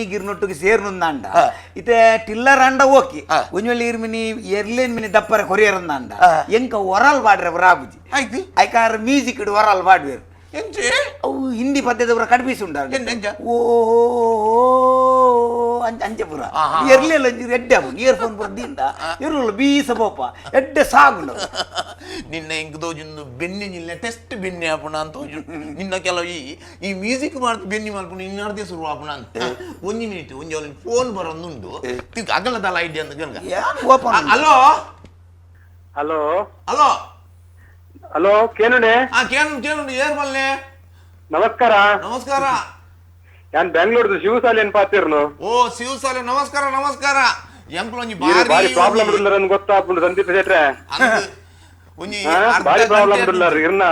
ಬೆನ್ನಿ ಗಿರ್ನೊಟ್ಟಿಗೆ ಸೇರ್ನುಂದಾಂಡ ಇತ್ತೆ ಟಿಲ್ಲರ್ ಅಂಡ ಓಕೆ ಒಂಜೊಳ್ಳಿ ಇರ್ಮಿನಿ ಎರ್ಲೇನ್ ಮಿನಿ ದಪ್ಪರ ಕೊರಿಯರಂದಾಂಡ ಎಂಕ ಒರಲ್ ಬಾಡ್ರೆ ಬರಾಬುಜಿ ಆಯ್ತು ಐಕಾರ ಮ್ಯೂಸಿಕ್ ಇಡು ಒರಲ್ ಬಾಡ್ವೇರು ಎಂಚೆ ಅವು ಹಿಂದಿ ಪದ್ಯದ ಕಡ್ಬೀಸ್ ಉಂಡ ಎಂಚ? ಓ ಅಂಚ ಅಂಚೆ ಪುರ ಎರ್ಲೆಲ್ಲ ಒಂಚೂರು ಎಡ್ಡೆ ಆಪುಂಡು ಇಯರ್ ಫೋನ್ ಪೂರ ದಿಂದ ಎರುಲ್ಲ ಬೀಸ ಪೋಪ ಎಡ್ಡೆ ಸಾಗುಂಡು ನಿನ್ನ ಎಂಕ್ ತೋಜುಂದು ಬೆನ್ನಿ ನಿಲ್ಲ ಟೆಸ್ಟ್ ಬೆನ್ನಿ ಆಪುಣ ಅಂತ ತೋಜು ನಿನ್ನ ಕೆಲವು ಈ ಈ ಮ್ಯೂಸಿಕ್ ಮಾಡ್ತು ಬೆನ್ನಿ ಮಲ್ಪುಣ ಇನ್ನಾರ್ದೇ ಶುರು ಆಪುಣ ಅಂತ ಒಂಜಿ ಮಿನಿಟ್ ಒಂಜಿ ಅವನಿಗೆ ಫೋನ್ ಬರೋದುಂಡು ತಿಕ್ ಅಗಲದಲ್ಲ ಐಡಿಯಾ ಅಂತ ಗಂಗ ಏನ್ open hello hello hello hello ಕೇನುನೆ ಆ ಕೇನು ಕೇನು ಏರ್ ಮಲ್ಲೆ ನಮಸ್ಕಾರ ನಮಸ್ಕಾರ ಯಾನ್ ಬೆಂಗಳೂರ್ದು ಶಿವಸಾಲೆ ಪಾತಿರ್ನು ಓ ಶಿವಸಾಲೆ ನಮಸ್ಕಾರ ನಮಸ್ಕಾರ ಎಂಕ್ಲು ಒಂಜಿ ಈರ್ ಬಾರಿ ಬಾರಿ ಪ್ರಾಬ್ಲಮ್ ಉಳ್ಳಾರ ಗೊತ್ತಾಪುಂಡು ಸಂದೀಪ್ ಶೆಟ್ರೆ ಅಂದ್ ಒಂಜಿ ಹಾ, ಅರ್ಧ ಬಾರಿ ಪ್ರಾಬ್ಲಮ್ ಗಂಟೆ ಉಳ್ಳಾರ ಇರ್ನ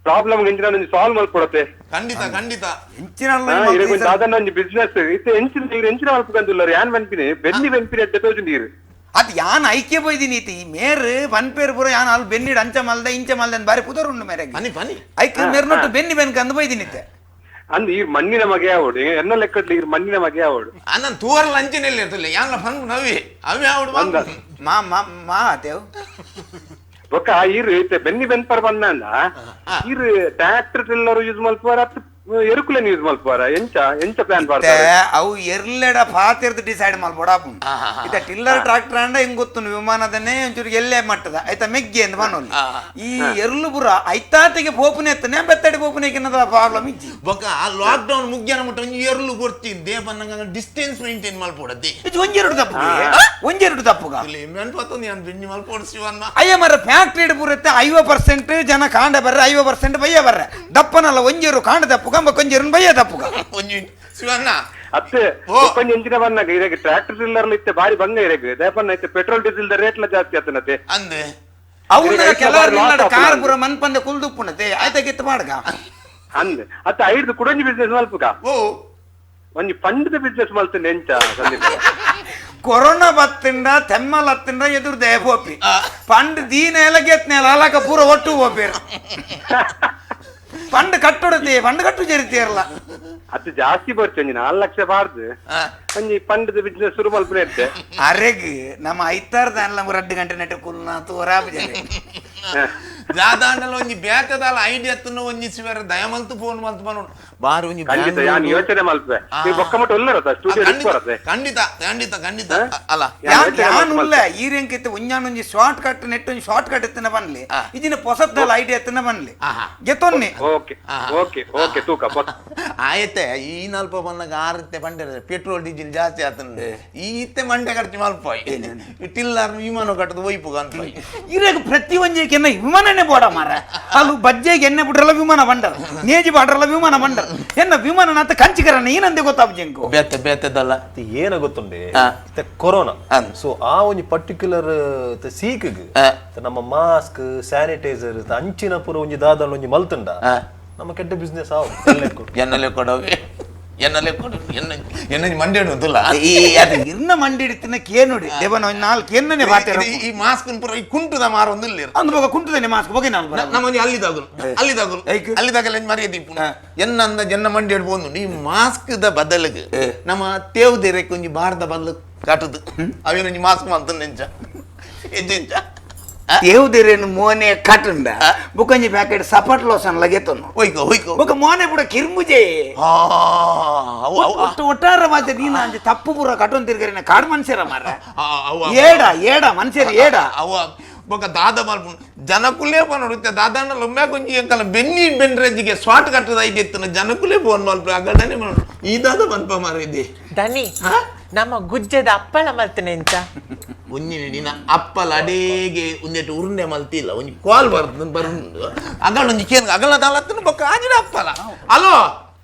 ಪ್ರಾಬ್ಲಮ್ ಎಂಚಿನ ಒಂಜಿ ಸಾಲ್ವ್ ಮಲ್ಪೊಡತೆ ಖಂಡಿತ ಖಂಡಿತ ಎಂಚಿನ ಇರಗ್ ಒಂಜಿ ದಾದನ ಒಂಜಿ ಬಿಸ್ನೆಸ್ ಇತ್ತೆ ಎಂಚಿನ ಇರ್ ಎಂಚಿನ ಮಲ್ಪುಗಂದುಲ್ಲಾರ ಯಾನ್ ಮನ್ಪಿನಿ ಬೆನ್ನಿ ಬೆನ್ಪಿನಿ ಅಡ್ಡೆ ತೋಜುಂಡು ಈರ್ ಅದು ಯಾನ್ ಐಕ್ಯ ಪೋಯ್ದಿನಿ ಈತ ಈ ಮೇರ್ ಪನ್ಪೇರ್ ಪೂರ ಯಾನ್ ಅಲ್ಲಿ ಬೆನ್ನಿಡ್ ಅಂಚ ಮಲ್ದ ಇಂಚ ಮಲ್ದ ಅಂತ ಬಾರಿ ಪುದರ್ ಉಂಡು ಮೇರೆಗೆ ಪನಿ ಪನಿ ಐಕ್ಯ ಮೇರ್ನೊಟ್ಟು ಬೆನ್ನಿ ಬೆನ್ಕಂದು ಪೋಯ್ದಿನಿ ಇತ್ತೆ ಅಂದ್ ಈರ್ ಮಣ್ಣಿನ ಮಗೆ ಆವಡು ಎನ್ನ ಲೆಕ್ಕಟ್ಲಿ ಈರ್ ಮಣ್ಣಿನ ಮಗೆ ಆವಡು ಅನ್ನ ತೂವರ್ಲ ಅಂಚಿನೆಲ್ಲ ಇರ್ತಲ್ಲ ಯಾನ್ಲ ಪನ್ಪು ನವಿ ಅವೇ ಆವಡು ಅಂದ. ಮಾ ಮಾ ಮಾ ಆತೇವ್ ಬೊಕ್ಕ ಈರ್ ಇತ್ತೆ ಬೆನ್ನಿ ಬೆನ್ಪರ್ ಬಂದ ಈರ್ ಟ್ರ್ಯಾಕ್ಟರ್ ಟಿಲ್ಲರ್ ಯೂಸ್ ಮಲ್ಪುವಾರ ಅತ್ ಎರುಕುಲೆನ್ ಯೂಸ್ ಮಲ್ಪುವಾರ ಎಂಚ ಎಂಚ ಪ್ಲಾನ್ ಇತ್ತೆ ಮಾಡ್ತಾರೆ ಅವು ಎರ್ಲೆಡ ಪಾತಿರ್ದು ಡಿಸೈಡ್ ಮಲ್ಪೊಡಾಪುಂಡು ಇತ್ತೆ ಟಿಲ್ಲರ್ ಟ್ರಾಕ್ಟರ್ ಅಂಡ ಹಿಂಗ್ ಗೊತ್ತುಂಡು ವಿಮಾನದನ್ನೇ ಒಂಚೂರು ಎಲ್ಲೇ ಮಟ್ಟದ ಆಯ್ತಾ ಮೆಗ್ಗಿ ಅಂತ ಬನ್ನೊಲ್ಲಿ ಈ ಎರ್ಲು ಪುರ ಐತಾತಿಗೆ ಪೋಪುನೆ ಎತ್ತನೆ ಬೆತ್ತಡಿ ಪೋಪುನೆ ಪ್ರಾಬ್ಲಮ್ ಇಜ್ಜಿ ಬೊಕ್ಕ ಆ ಲಾಕ್ ಡೌನ್ ಮುಗ್ಯಾನ ಮುಟ್ಟ ಒಂಜಿ ಎರ್ಲು ಕೊಡ್ತೀನಿ ದೇಪನ್ನಂಗ ಡಿಸ್ಟೆನ್ಸ್ ಮೇಂಟೈನ್ ಮಲ್ಪೊಡತಿ ಇದು ಒಂಜೆರಡು ತಪ್ಪು ಒಂಜೆರಡು ತಪ್ಪುಗ ಇಲ್ಲಿ ಮೆನ್ಪತ್ತೊಂದು ಯಾನ್ ಬೆನ್ನಿ ಮಲ್ಪೊಡು ಶಿವನ್ನ ಅಯ್ಯ ಮರ ಫ್ಯಾಕ್ಟ್ರಿ ಪೂರತ್ತೆ 50% ಜನ ಕಾಂಡ ಬರ್ರೆ 50% ಬಯ್ಯ ಬರ್ರೆ ದಪ್ಪನಲ್ಲ ಒಂಜೇರು ಕಾಂಡ ದಪ್ಪುಗ ಒಂಜೇರು ಬಯ್ಯ ದಪ್ಪುಗ ಒಂಜಿ ಶಿವಣ್ಣ ಅತ್ತೆ ಓ. ಒಂಜಿ ಎಂಚಿನ ಬಂದಾಗ ಇರಗ್ ಟ್ರ್ಯಾಕ್ಟರ್ ಟಿಲ್ಲರ್ ಇತ್ತೆ ಬಾರಿ ಬಂಗ ಇರಗ್ ದೇಪನ್ನ ಇತ್ತೆ ಪೆಟ್ರೋಲ್ ಡೀಸೆಲ್ the rate ಲ ಜಾಸ್ತಿ ಆತನತೆ ಅಂದೆ ಅವನ್ನ ಇದಕ್ಕೆ ಕೆಲವರು ಬಾರಿ loss car ಆಪುಂಡು. ಪೂರ ಮನ್ಪಂದೆ ಕುಲ್ದುಪ್ಪುನತೆ ಆಯ್ತಾ ಗಿತ್ತ ಮಾಡ್ಗ ಅಂದ್ ಅತ್ತ ಐದು ಕುಡೊಂಜಿ ಬಿಸ್ನೆಸ್ ಮಲ್ಪುಗ ಓ ಒಂಜಿ ಫಂಡ್ದ ಬಿಸ್ನೆಸ್ ಮಲ್ತಂಡೆ ಎಂಚ ಸಂದೀಪ್ ಕೊರೋನಾ ಬತ್ತಿಂಡ ತೆಮ್ಮಲ್ ಹತ್ತಿಂಡ ಎದುರು they ಪೋಪಿ ಪಂಡ್ ದೀನೆಲ ಗೆತ್ನೆಲ ಅಲಕ ಪೂರ ಒಟ್ಟು ಪೋಪಿರ್ ಪಂಡ್ ಕಟ್ಟೊಡತೆ ಪಂಡ್ ಕಟ್ಟು ಜರಿತೀರಲ್ಲ ಅದು ಜಾಸ್ತಿ ಬರ್ಚು ಒಂಜಿ 4 ಲಕ್ಷ ಬಾರ್ದು ಆ, ಒಂಜಿ ಫಂಡ್ದ ಬಿಸ್ನೆಸ್ ಶುರು ಮಲ್ಪುನ ಇತ್ತೆ ಅರೆಗ್ ನಮ್ಮ ಐತಾರ್ದ ಅಲ್ಲ 2 ಗಂಟೆ ನೆಟ್ಟು ಕುಲ್ನ ತೋರಾಪು ದಾದಾಂಡಲ ಒಂಜಿ ಬೇಕದಾಲ ಐಡಿಯಾ ತಿನ್ನ ಒಂಜಿ ಶಿವರ ದಯಮಲ್ತು ಫೋನ್ ಮಲ್ತು ಬನ್ನೋಡು ಬಾರಿ ಒಂಜಿ ಖಂಡಿತ ಯಾನ್ ಯೋಚನೆ ಮಲ್ಪೆ ನೀವು ಬೊಕ್ಕ ಮಟ್ಟ ಒಲ್ಲರತ್ತ ಸ್ಟುಡಿಯೋ ಬರತ್ತೆ ಖಂಡಿತ ಖಂಡಿತ ಖಂಡಿತ ಅಲ್ಲ ಯಾನ್ ಯೋಚನೆ ಯಾನುಲ್ಲ ಮಲ್ಪೆ. ಈರೆಂಕಿತ್ತು ಒಂಜಾನೊಂಜಿ ಶಾರ್ಟ್ ಕಟ್ ನೆಟ್ ಒಂಜಿ ಶಾರ್ಟ್ ಕಟ್ ಎತ್ತಿನ ಬನ್ಲಿ ಇದಿನ ಪೊಸತ್ತಲ್ಲ ಐಡಿಯಾ ಎತ್ತಿನ ಬನ್ಲಿ ಆಹಾ. ಗೆತೊನ್ನೆ ಓಕೆ ಓಕೆ ಓಕೆ ತೂಕ ಬೊಕ್ಕ ಆಯ್ತೆ ಈ ನಲ್ಪ ಬಂದಾಗ ಆರತ್ತೆ ಪಂಡೆ ಪೆಟ್ರೋಲ್ ಡೀಸೆಲ್ ಜಾಸ್ತಿ ಆತಂದೆ ಈ ಇತ್ತೆ ಮಂಡೆ ಖರ್ಚು ಮಲ್ಪಾಯಿ ಟಿಲ್ಲರ್ ವಿಮಾನ ಕಟ್ಟದು ಒಯ್ಪುಗ ಅಂತ ಇರಾಗ ಪ್ರತಿ ಒಂಜಿಗೆ ಎನ್ನ ವಿಮಾನನೇ ಬೋಡ ಮಾರ ಅಲ್ಲು ಬಜ್ಜೆಗೆ ಎಣ್ಣೆ ಬಿಡ್ರಲ್ಲ ವಿಮಾನ ಬಂಡರ್ ನೇಜಿ ಬಾಡ್ರಲ್ಲ ವಿಮಾನ ಬಂಡರ್ ಎನ್ನ ವಿಮಾನ ನಾತ ಕಂಚಿಕರನ್ನ ಏನಂದೆ ಗೊತ್ತಾಪ ಜಿಂಕು ಬೇತೆ ಬೇತೆದಲ್ಲ ಏನ ಗೊತ್ತುಂಡೆ ಆ. ಇತ್ತೆ ಕೊರೋನಾ ಅಂದ್. ಸೊ ಆ ಒಂಜಿ ಪರ್ಟಿಕ್ಯುಲರ್ ಸೀಕ್ಗ್ ಆ. ನಮ್ಮ ಮಾಸ್ಕ್ ಸ್ಯಾನಿಟೈಸರ್ ಅಂಚಿನ ಪೂರ ಒಂಜಿ ದಾದನ ಒಂಜಿ ಮಲ್ತುಂಡ ಆ. ನಮ್ಮ ಕೆಟ್ಟ ಬಿಸ್ನೆಸ್ ಆವು ಎಲ್ಲಕ್ಕೂ. ಎನ್ನಲೆ ಕೊಡವೆ ಎನ್ನಲೆ ಕೊಡು ಎನ್ನ ಎನ್ನ ಮಂಡೆ ಉಂಟುಲ್ಲ ಈ ಅದು ಇರ್ನ ಮಂಡಿ ಹಿಡಿತಿನ ಕೇನುಡಿ ದೇವನ ಒಂಜಿ ನಾಲ್ಕು ಎನ್ನನೆ ಬಾತೆ ಈ ಮಾಸ್ಕ್ ಪೂರ ಈ ಕುಂಟುದ ಮಾರ ಒಂದು ಇಲ್ಲ ಅಂದ್ ಬೊಗ ಕುಂಟುದೇನೆ ಮಾಸ್ಕ್ ಬೊಗೆ ನಾನು ಬರ ನಮ್ಮ ಅಲ್ಲಿ ತಗುಲು ಅಲ್ಲಿ ತಗುಲು ಐಕ್. ಅಲ್ಲಿ ತಗಲ ಮರ್ಯಾದೆ ಇಪ್ಪುನು ಎನ್ನ ಅಂದ ಜನ ಮಂಡಿ ಹಿಡ್ಬೋದು ಈ ಮಾಸ್ಕ್ the ಬದಲಿಗೆ ನಮ್ಮ ತೇವ್ ಒಂಜಿ ಬಾರ್ದ ಬದಲು ಕಟ್ಟದು ಅವೇನೊಂಜಿ ಮಾಸ್ಕ್ ಮಂತ ನೆಂಚ ಎಂಚ ದೇವ್ದಿರೇನು ಮೋನೆ ಕಟುಂಡ ಬುಕ್ಕಂಜಿ ಪ್ಯಾಕೆಟ್ ಸಪಟ್ ಲೋಸನ್ ಲಗೆತನು ಒಯ್ಕೋ ಒಯ್ಕೋ ಬೊಕ ಮೋನೆ ಪೂರ ಕಿರ್ಮುಜೆ ಆ, ಅವು ಅವು ಒಟ್ಟು ಒಟ್ಟಾರ ಮಾತೆ ನೀನು ಅಂಜಿ ತಪ್ಪು ಪೂರ ಕಟೊಂದು ತಿರ್ಗರಿನ ಕಾಡು ಮನುಷ್ಯರ ಮಾರ ಆ, ಅವು ಅವು. ಏಡ ಏಡ ಮನುಷ್ಯರು ಏಡ ಅವ ಬೊಕ ದಾದ ಮಲ್ಪುಂಡು ಜನಕುಲೇ ಪನೊಡು ದಾದಾನ ಲೊಮ್ಮೆ ಕೊಂಜಿ ಎಂಕಲ ಬೆನ್ನಿ ಬೆನ್ರೆಜ್ಜಿಗೆ ಸ್ವಾಟ್ ಕಟ್ಟದ ಐದಿತ್ತನ ಜನಕುಲೇ ಫೋನ್ ಮಲ್ಪ ಅಗಡನೆ ಮಲ್ಪು ಈ ದಾದ ಮಲ್ಪ ಮಾರಿದ್ದೆ ದನಿ ನಮ್ಮ ಗುಜ್ಜದ ಅಪ್ಪಳ ಮಲ್ತನೆ ಎಂತ ಒಂಜಿ ನಿನ್ನ ಅಪ್ಪಲ ಅಡೇಗೆ ಒಂದೆಟ್ಟು ಉರುಂಡೆ ಮಲ್ತಿಲ್ಲ ಒಂಜಿ ಕಾಲ್ ಬರ್ತದೆ ಬರುಂಡು ಅಗಲ ಒಂಜಿ ಕೇನ್ ಅಗಲ ದಾಲತ್ತನ ಬೊಕ್ಕ ಆಜಿಡ ಅಪ್ಪಲ ಹಲೋ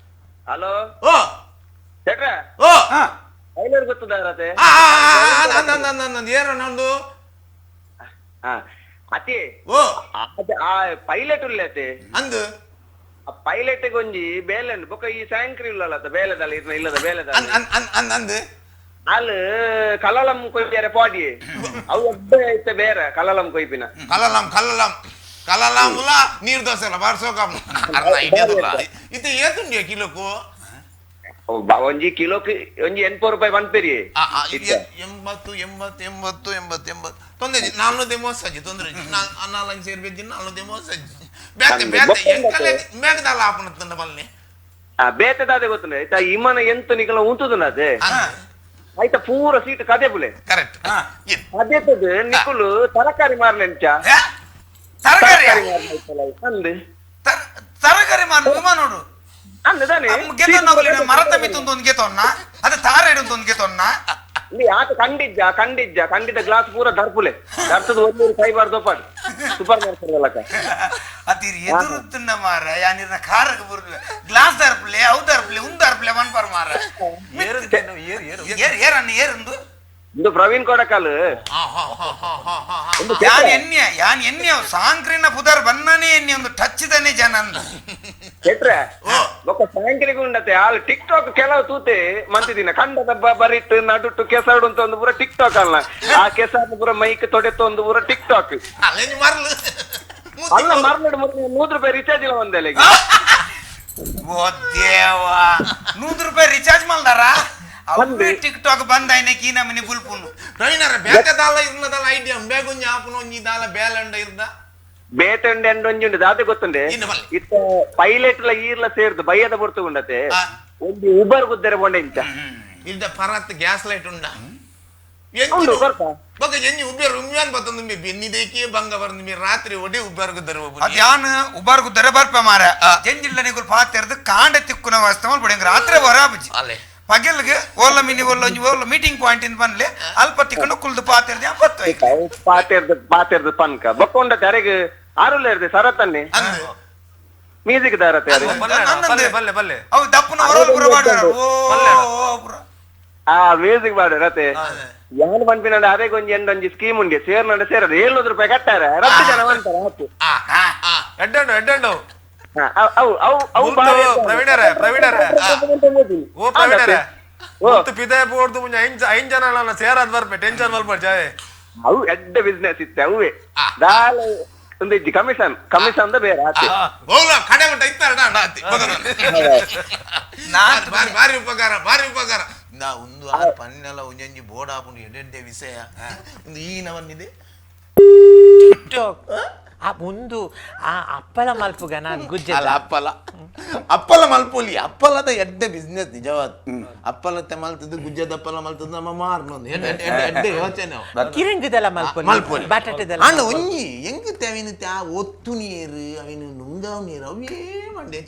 ಹಲೋ ಓ ಶೆಟ್ರೆ ಓ ಹಾ ಟೈಲರ್ ಗೊತ್ತದಾರತೆ ಆ, ಆ, ಆ, ಆ, ಆ, ಏನೋ ನಂದು ಹಾ ಅತಿ ಓ ಆ ಪೈಲಟ್ ಉಲ್ಲೇತೆ ಅಂದು ಆ ಪೈಲಟ್ ಒಂಜಿ ಬೇಲೆ ಉಂಡು ಬೊಕ್ಕ ಈ ಸ್ಯಾಂಕ್ರಿ ಇಲ್ಲಲ್ಲ ಅತ್ತ ಬೇಲೆದಲ್ಲ ಇರ್ನ ಇಲ್ಲದ ಬೇಲೆದ ಅನ್ ಅನ್ ಅನ್ ಅನ್ ಅಂದು ಅಲ್ ಕಲಲಂ ಕೊಯ್ಪಿಯರೆ ಪಾಡಿ ಅವು ಒಬ್ಬ ಇತ್ತೆ ಬೇರೆ ಕಲಲಂ ಕೊಯ್ಪಿನ ಕಲಲಾಂ ಕಲಲಾಂ ಕಲಲಾಂಲ ನೀರು ದೋಸೆ ಅಲ್ಲ ಬಾರ್ಸೋಕ ಅರ್ಧ ಐಡಿಯಾದುಲ್ಲ ಇತ್ತೆ ಏತುಂಡಿಯ ಕಿಲೋಕು ಒಂಜಿ ಕಿಲೋಕ್ ಒಂಜಿ 80 ರೂಪಾಯಿ ಪನ್ಪೇರಿ. 80 80 80 80 80 ತೊಂದರೆ 430 ಅಜ್ಜಿ, ತೊಂದರೆ ನಾಲ್ಕು ಸೇರಿ ಬೆಜ್ಜಿ 430 ಅಜ್ಜಿ. ಬೇತೆ ಬೇತೆ ಎಂಕಲೆ ಮೇಘದಾಲ ಆಪಣ ತಂಡ ಬಲ್ಲೆ. ಬೇತೆ ದಾದೆ ಗೊತ್ತುಂಡೆ ಆಯ್ತಾ, ಇಮನ ಎಂತ ನಿಕಲ ಉಂತುದುನ ಅದೇ ಆಯ್ತಾ, ಪೂರ ಸೀಟ್ ಕದೆ ಬುಲೆ. ಕರೆಕ್ಟ್. ಅದೇತದ ನಿಕುಲು ತರಕಾರಿ ಮಾರ್ಲೆಂಚ, ತರಕಾರಿ ಅಂದ್ ತರಕಾರಿ ಮಾರ್ ವಿಮಾನ ನೋಡು ಅಂದ್ ತಾನೆ ಮರತ ಮಿತ್ತೊಂದು ಒಂದು ಗೆತೊನ್ನ, ಅದು ತಾರ ಹಿಡಿದು ಒಂದು ಗೆತೊನ್ನ. ಇಲ್ಲಿ ಆತ ಕಂಡಿದ್ದ ಕಂಡಿದ್ದ ಕಂಡಿದ್ದ ಗ್ಲಾಸ್ ಪೂರ ದರ್ಪುಲೆ ದರ್ತದ ಒಂದು ಕೈಬಾರ್ದು ದೊಪ್ಪಾಡು ಸೂಪರ್ ಮಾರ್ಕೆಟ್ ಅಲ್ಲಕ. ಅತಿರಿ ಎದುರು ತಿನ್ನ ಮಾರ ಯಾನಿರ್ನ ಖಾರಕ್ಕೆ ಬುರ್ದು ಗ್ಲಾಸ್ ದರ್ಪುಲೆ ಅವು ದರ್ಪುಲೆ ಉಂದು ದರ್ಪುಲೆ ಮನ್ಪರ್ ಮಾರ. ಏರ್ ಏರ್ ಅನ್ನ ಏರಿಂದು ಇಂದು ಪ್ರವೀಣ್ ಕೊಡಕಲ್. ಯಾನ್ ಎನ್ಯ ಯಾನ್ ಎನ್ಯ ಸಾಂಕ್ರಿನ ಪುದರ್ ಬನ್ನನೇ ಎನ್ಯ ಒಂದು ಟಚ್ ದನೆ ಜನ ಕೆಟ್ರೆ ಬೊಕ್ಕ ಸಾಂಕ್ರಿಗೆ ಉಂಡತೆ ಆಲ್ ಟಿಕ್ ಟಾಕ್ ಕೆಲವು ತೂತೆ ಮಂತಿದಿನ ಕಂಡದ ಬರಿಟ್ಟು ನಡುಟ್ಟು ಕೆಸರು ಅಂತ ಒಂದು ಪೂರ ಟಿಕ್ ಟಾಕ್ ಅಲ್ಲ, ಆ ಕೆಸರು ಪೂರ ಮೈಕ್ ತೊಡೆತು ಒಂದು ಪೂರ ಟಿಕ್ ಟಾಕ್ ಅಲ್ಲ. ಮರ್ಲಡು 100 ರೂಪಾಯಿ ರಿಚಾರ್ಜ್ ಇಲ್ಲ ಒಂದೆಲೆಗೆ. ಓ ದೇವಾ, 100 ರೂಪಾಯಿ ರಿಚಾರ್ಜ್ ಮಾಡ್ದಾರ ಅವೇ ಟಿಕ್ ಟಾಕ್ ಬಂದಾಯ್ನೆ ಕೀ ನಮನಿ ಬುಲ್ಪುನು. ಪ್ರವೀಣರ ಬೇತೆ ದಾಲ ಇರ್ನದಲ್ಲ ಐಡಿಯಾ ಬೇಗೊಂಜಿ ಆಪುನ ಒಂಜಿ ದಾಲ ಬೇಲಂಡ ಇರ್ದ ಬೇತಂಡೆ ಅಂಡ್ ಒಂಜಿ ಉಂಡು ದಾದೆ ಗೊತ್ತುಂಡೆ ಇತ್ತ ಪೈಲಟ್ ಲ ಈರ್ಲ ಸೇರ್ದು ಬಯ್ಯದ ಬೊರ್ತು ಉಂಡತೆ ಒಂಜಿ ಉಬರ್ ಗುದ್ದರೆ ಬೊಂಡೆ ಇಂಚ ಇಲ್ದ ಪರತ್ ಗ್ಯಾಸ್ ಲೈಟ್ ಉಂಡ ಉಂಡು ಬರ್ತಾ ಬೊಕ ಎಂಜಿ ಉಬ್ಬೇರು ಉಮ್ಯಾನ್ ಬತ್ತಂದು ಮಿ ಬೆನ್ನಿ ದೇಕಿ ಬಂಗ ಬರ್ದು ಮಿ ರಾತ್ರಿ ಒಡೆ ಉಬ್ಬರ್ ಗುದ್ದರೆ ಒಬ್ಬ ಅದ್ಯಾನ್ ಉಬರ್ ಗುದ್ದರೆ ಬರ್ಪ ಮಾರ ಜಂಜಿಲ್ಲ ನಿಗುಲ್ ಪಾತೆರ್ದು ಕಾಂಡ ತಿಕ್ಕುನ ವಾಸ್ತವ ಬಡಿಂಗ್ ರಾತ್ರಿ ವರಾಬುಜಿ ಅಲ್ಲೇ ಪಗೆಲ್ಗೆ ಓಲ ಮಿನಿ ಓಲ ಒಂಜಿ ಓಲ ಮೀಟಿಂಗ್ ಪಾಯಿಂಟ್ ಇಂದ ಬನ್ಲೆ ಅಲ್ಪ ತಿಕ್ಕುಂಡು ಕುಲ್ದು ಪಾತೆರ್ದು ಬತ್ತು ಪಾತೆರ್ದು ಪಾತೆರ್ದು ಪನ್ಕ ಬೊಕ್ಕ ಉಂಡತೆ ಅರೆಗ್ ಆರುಲ್ಲ ಇರ್ದೆ ಸರತನ್ನೆ ಮ್ಯೂಸಿಕ್ ದಾರತೆ ಅರೆ ಬಲ್ಲೆ ಬಲ್ಲೆ ಅವು ದಪ್ಪನ ಹೊರಗೆ ಪುರ ಮಾಡ್ಯಾರ ಓ ಪುರ ಆ ಮ್ಯೂಸಿಕ್ ಮಾಡ್ಯಾರ ಅತ್ತೆ ಯಾನ್ ಪನ್ಪಿನ ಅರೆಗ್ ಒಂಜಿ ಎಂಡೊಂಜಿ ಸ್ಕೀಮ್ ಉಂಡೆ ಸೇರ್ನಂಡ ಸೇರದು 700 ರೂಪಾಯಿ ಕಟ್ಟಾರ ರತ್ತು ಜನ ಅಂತಾರೆ ಹತ್ತು. ಎಡ್ಡಂಡು ಎಡ್ಡಂಡು ಅವು ಅವು ಅವು ಪ್ರವೀಣರೇ ಪ್ರವೀಣರೇ ಓ ಪ್ರವೀಣರೇ ಮತ್ತು ಪಿದೆ ಬೋರ್ದು ಮುಂಜೆ ಐನ್ ಜನ ಸೇರಾದ್ ಬರ್ಪೆ ಟೆನ್ಷನ್ ಮಲ್ಪಡ್ ಜಾಯೆ. ಅವು ಎಡ್ಡ ಬಿಸ್ನೆಸ್ ಇತ್ತೆ ಅವೇ ದಾಲ ಒಂದು ಇಜ್ಜಿ ಕಮಿಷನ್ ಕಮಿಷನ್ the ಬೇರೆ ಆತೆ ಬೋಲ ಕಡೆ ಮಟ್ಟ ಇತ್ತಾರ ಆತಿ ಬಾರಿ ಬಾರಿ ಉಪಕಾರ ಬಾರಿ ಉಪಕಾರ. ನಾ ಒಂದು ಆ ಪನ್ನೆಲ್ಲ ಒಂಜೊಂಜಿ ಬೋರ್ಡ್ ಆಪುಂಡು ಎಡೆಡ್ಡೆ ವಿಷಯ ಒಂದು ಈ ನವನ್ನಿದೆ ಆ ಒಂದು ಆ ಅಪ್ಪಳ ಮಲ್ಪುಗ ನಾನು ಗುಜ್ಜೆ ಅಲ್ಲ ಅಪ್ಪಲ ಅಪ್ಪಲ ಮಲ್ಪೊಲಿ ಅಪ್ಪಲದ ಎಡ್ಡೆ ಬಿಸ್ನೆಸ್ ನಿಜವಾದ ಅಪ್ಪಲತ್ತೆ ಮಲ್ತದ್ದು ಗುಜ್ಜದ ಅಪ್ಪಲ ಮಲ್ತದ್ದು ನಮ್ಮ ಮಾರ್ನೊಂದು ಎಡ್ಡೆ ಯೋಚನೆ ಕಿರಿಂಗದೆಲ್ಲ ಮಲ್ಪೊಲಿ ಮಲ್ಪೊಲಿ ಬಟಾಟೆದೆಲ್ಲ ಅಣ್ಣ ಒಂಜಿ ಹೆಂಗ್ ಅವಿನ ಆ ಒತ್ತು ನೀರು ಅವಿನ ನುಂಗಾವ್ ನೀರು ಅವೇ ಮಂಡೆ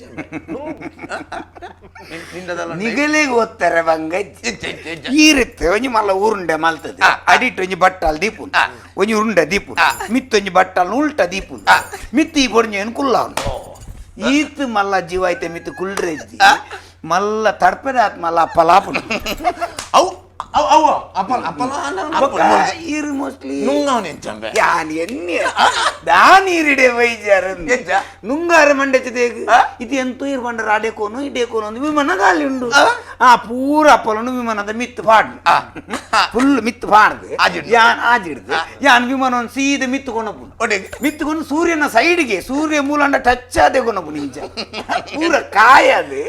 ನಿಗಲಿಗೆ ಓದ್ತಾರೆ ಬಂಗ ಈ ರೀತಿ ಒಂಜಿ ಮಲ್ಲ ಉರುಂಡೆ ಮಲ್ತದೆ ಅಡಿಟ್ ಒಂಜಿ ಬಟ್ಟಾಲ್ ದೀಪು ಒಂಜಿ ಉರುಂಡೆ ದೀಪು ಮಿತ್ತೊಂಜಿ ಬಟ್ಟಾಲ್ ಉಲ್ಟ ದೀಪು ಮಿತ್ತಿ ಈ ಬೊಡ್ಂಜಿ ಏನು ಕುಲ್ಲ ಈತ್ ಮಲ್ಲ ಜೀವ ಐತೆ ಮಿತ್ತು ಕುಲ್ರೆಜ್ಜಿ ಮಲ್ಲ ತಡ್ಪದ ಆತ್ ಮಲ್ಲ ಅಪ್ಪಲಾಪುನು ಅವು ಅವು ಅವು ಅಪ್ಪಲ ಅಪ್ಪಲ ಈರು ಮೋಸ್ಟ್ಲಿ ನುಂಗಾವ್ ನೆಂಚಂಬೆ ಯಾನ್ ಎನ್ನಿ ದಾನ್ ಈರಿಡೆ ವೈಜಾರ ನುಂಗಾರ ಮಂಡೆಚದೇಗ್ ಇದು ಎಂತೂ ಇರ್ ಬಂಡರ ಅಡೆಕೋನು ಇಡೇಕೋನು ಒಂದು ವಿಮಾನ ಗಾಲಿ ಉಂಡು ಆ ಪೂರ ಅಪ್ಪಲನು ವಿಮಾನದ ಮಿತ್ತು ಪಾಡ್ ಫುಲ್ ಮಿತ್ತು ಪಾಡ್ದು ಯಾನ್ ಆಜಿಡ್ದು ಯಾನ್ ವಿಮಾನ ಒಂದು ಸೀದ ಮಿತ್ತು ಕೊನಪುನು ಮಿತ್ತುಕೊಂಡು ಸೂರ್ಯನ ಸೈಡ್ಗೆ ಸೂರ್ಯ ಮೂಲಂಡ ಟಚ್ ಆದೆ ಕೊನಪುನು ಇಂಚ ಪೂರ ಕಾಯದು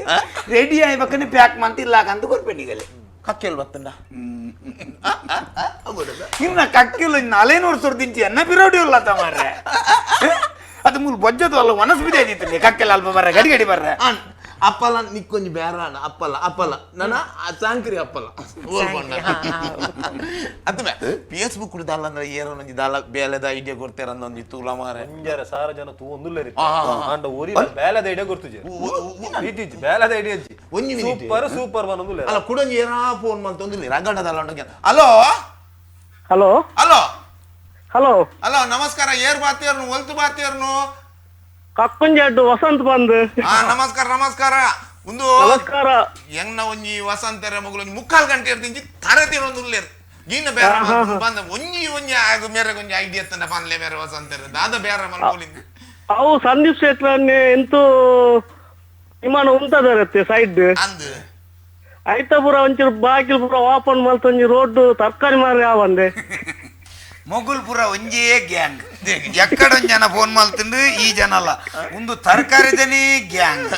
ರೆಡಿ ಆಯ್ಬೇಕನೆ ಪ್ಯಾಕ್ ಮಂತ ಇಲ್ಲಾಕಂತ ಕೊರ್ಪೆಣಿಗಲೆ ಕಕ್ಕೆಲ್ ಬತ್ತಂಡ ಇನ್ನ ಕಕ್ಕಿಲ್ಲ ಇನ್ನು ಅಲೆ ನೋಡ್ಸೋರ್ ದಿಂಚಿ ಎನ್ನ ಬಿರೋಡಿ ಇಲ್ಲ ತ ಮಾರ್ರೆ ಅದು ಮೂಲ ಬೊಜ್ಜದು ಅಲ್ಲ ಮನಸ್ಸು ಬಿದ್ದೆ ಇದ್ದಿತ್ತು ಕಕ್ಕೆಲ್ಲ ಅಲ್ಪ ಬರ್ರೆ ಗಡಿ ಗಡಿ ಬರ್ರೆ ಅಪ್ಪಲ ನಿಕ್ಕೊಂಜಿ ಬೇರಾಣ ಅಪ್ಪಲ ಅಪ್ಪಲ ನನ್ನ ಸಾಂಕ್ರಿ ಅಪ್ಪಲ ಅತ್ತಮೆ ಫೇಸ್ಬುಕ್ ದಾಲ ಅಂದ್ರೆ ಏರೋ ಒಂಜಿ ದಾಲ ಬೇಲೆದ ಐಡಿಯಾ ಕೊಡ್ತೇರ ಒಂಜಿ ತೂಲ ಮಾರೆ ಒಂಜಾರ ಸಾರ ಜನ ತೂ ಒಂದುಲ್ಲ ಆಂಡ ಒರಿ ಬೇಲೆದ ಐಡಿಯಾ ಗೊತ್ತುಜೆ ಇಜ್ಜಿ ಬೇಲೆದ ಐಡಿಯಾ ಇಜ್ಜಿ ಒಂಜಿ minute. Super super ಬಂದೊಂದುಲ್ಲ. ಅಲ್ಲ ಕುಡೊಂಜಿ ಏರಾ ಫೋನ್ ಮಲ್ತೊಂದಿಲ್ಲ ರಗಡ ದಾಲ ಉಂಡು. Hello hello hello hello hello ನಮಸ್ಕಾರ ಏರ್ ಬಾತಿಯರ್ನು ಒಲ್ತು ಬಾತಿಯರ್ನು ಕಕ್ಕುಂಜಡ್ಡು ವಸಂತ್ ಬಂದ್. ನಮಸ್ಕಾರ ನಮಸ್ಕಾರ ಒಂದು ನಮಸ್ಕಾರ ಎಂಗ್ನ ಒಂಜಿ ವಸಂತರ ಮಗುಲು ಒಂಜಿ ಮುಕ್ಕಾಲ್ ಗಂಟೆ ಇರ್ತಿಂಚಿ ತರೆ ತಿನ್ನೊಂದು ಉಲ್ಲೇರು ಗೀನ ಬೇರೆ ಬಂದ ಒಂಜಿ ಒಂಜಿ ಆಗ ಮೇರೆ ಒಂಜಿ ಐಡಿಯಾ ತಂಡ ಪನ್ಲೆ ಬೇರೆ ವಸಂತರ ದಾದ ಬೇರೆ ಮಲ್ಪೊಲಿಂದ. ಅವು ಸಂದೀಪ್ ಶೆಟ್ರನ್ನೇ ಎಂತೂ ವಿಮಾನ ಉಂಟದರತ್ತೆ ಸೈಡ್ ಅಂದ್ ಐತ ಪೂರ ಒಂಚೂರು ಬಾಕಿಲ್ ಪೂರ ಓಪನ್ ಮಲ್ತೊಂಜಿ ರೋಡ್ ತರಕಾರಿ ಮಾರಿ ಆವಂದೆ. ಮೊಗುಲ್ಪುರ ಒಂಜೇ ಗ್ಯಾಂಗ್ ಎಕ್ಕಡೊಂದು ಜನ ಫೋನ್ ಮಲ್ತಂದು ಈ ಜನ ಅಲ್ಲ ಒಂದು ತರಕಾರಿದನೇ ಗ್ಯಾಂಗ್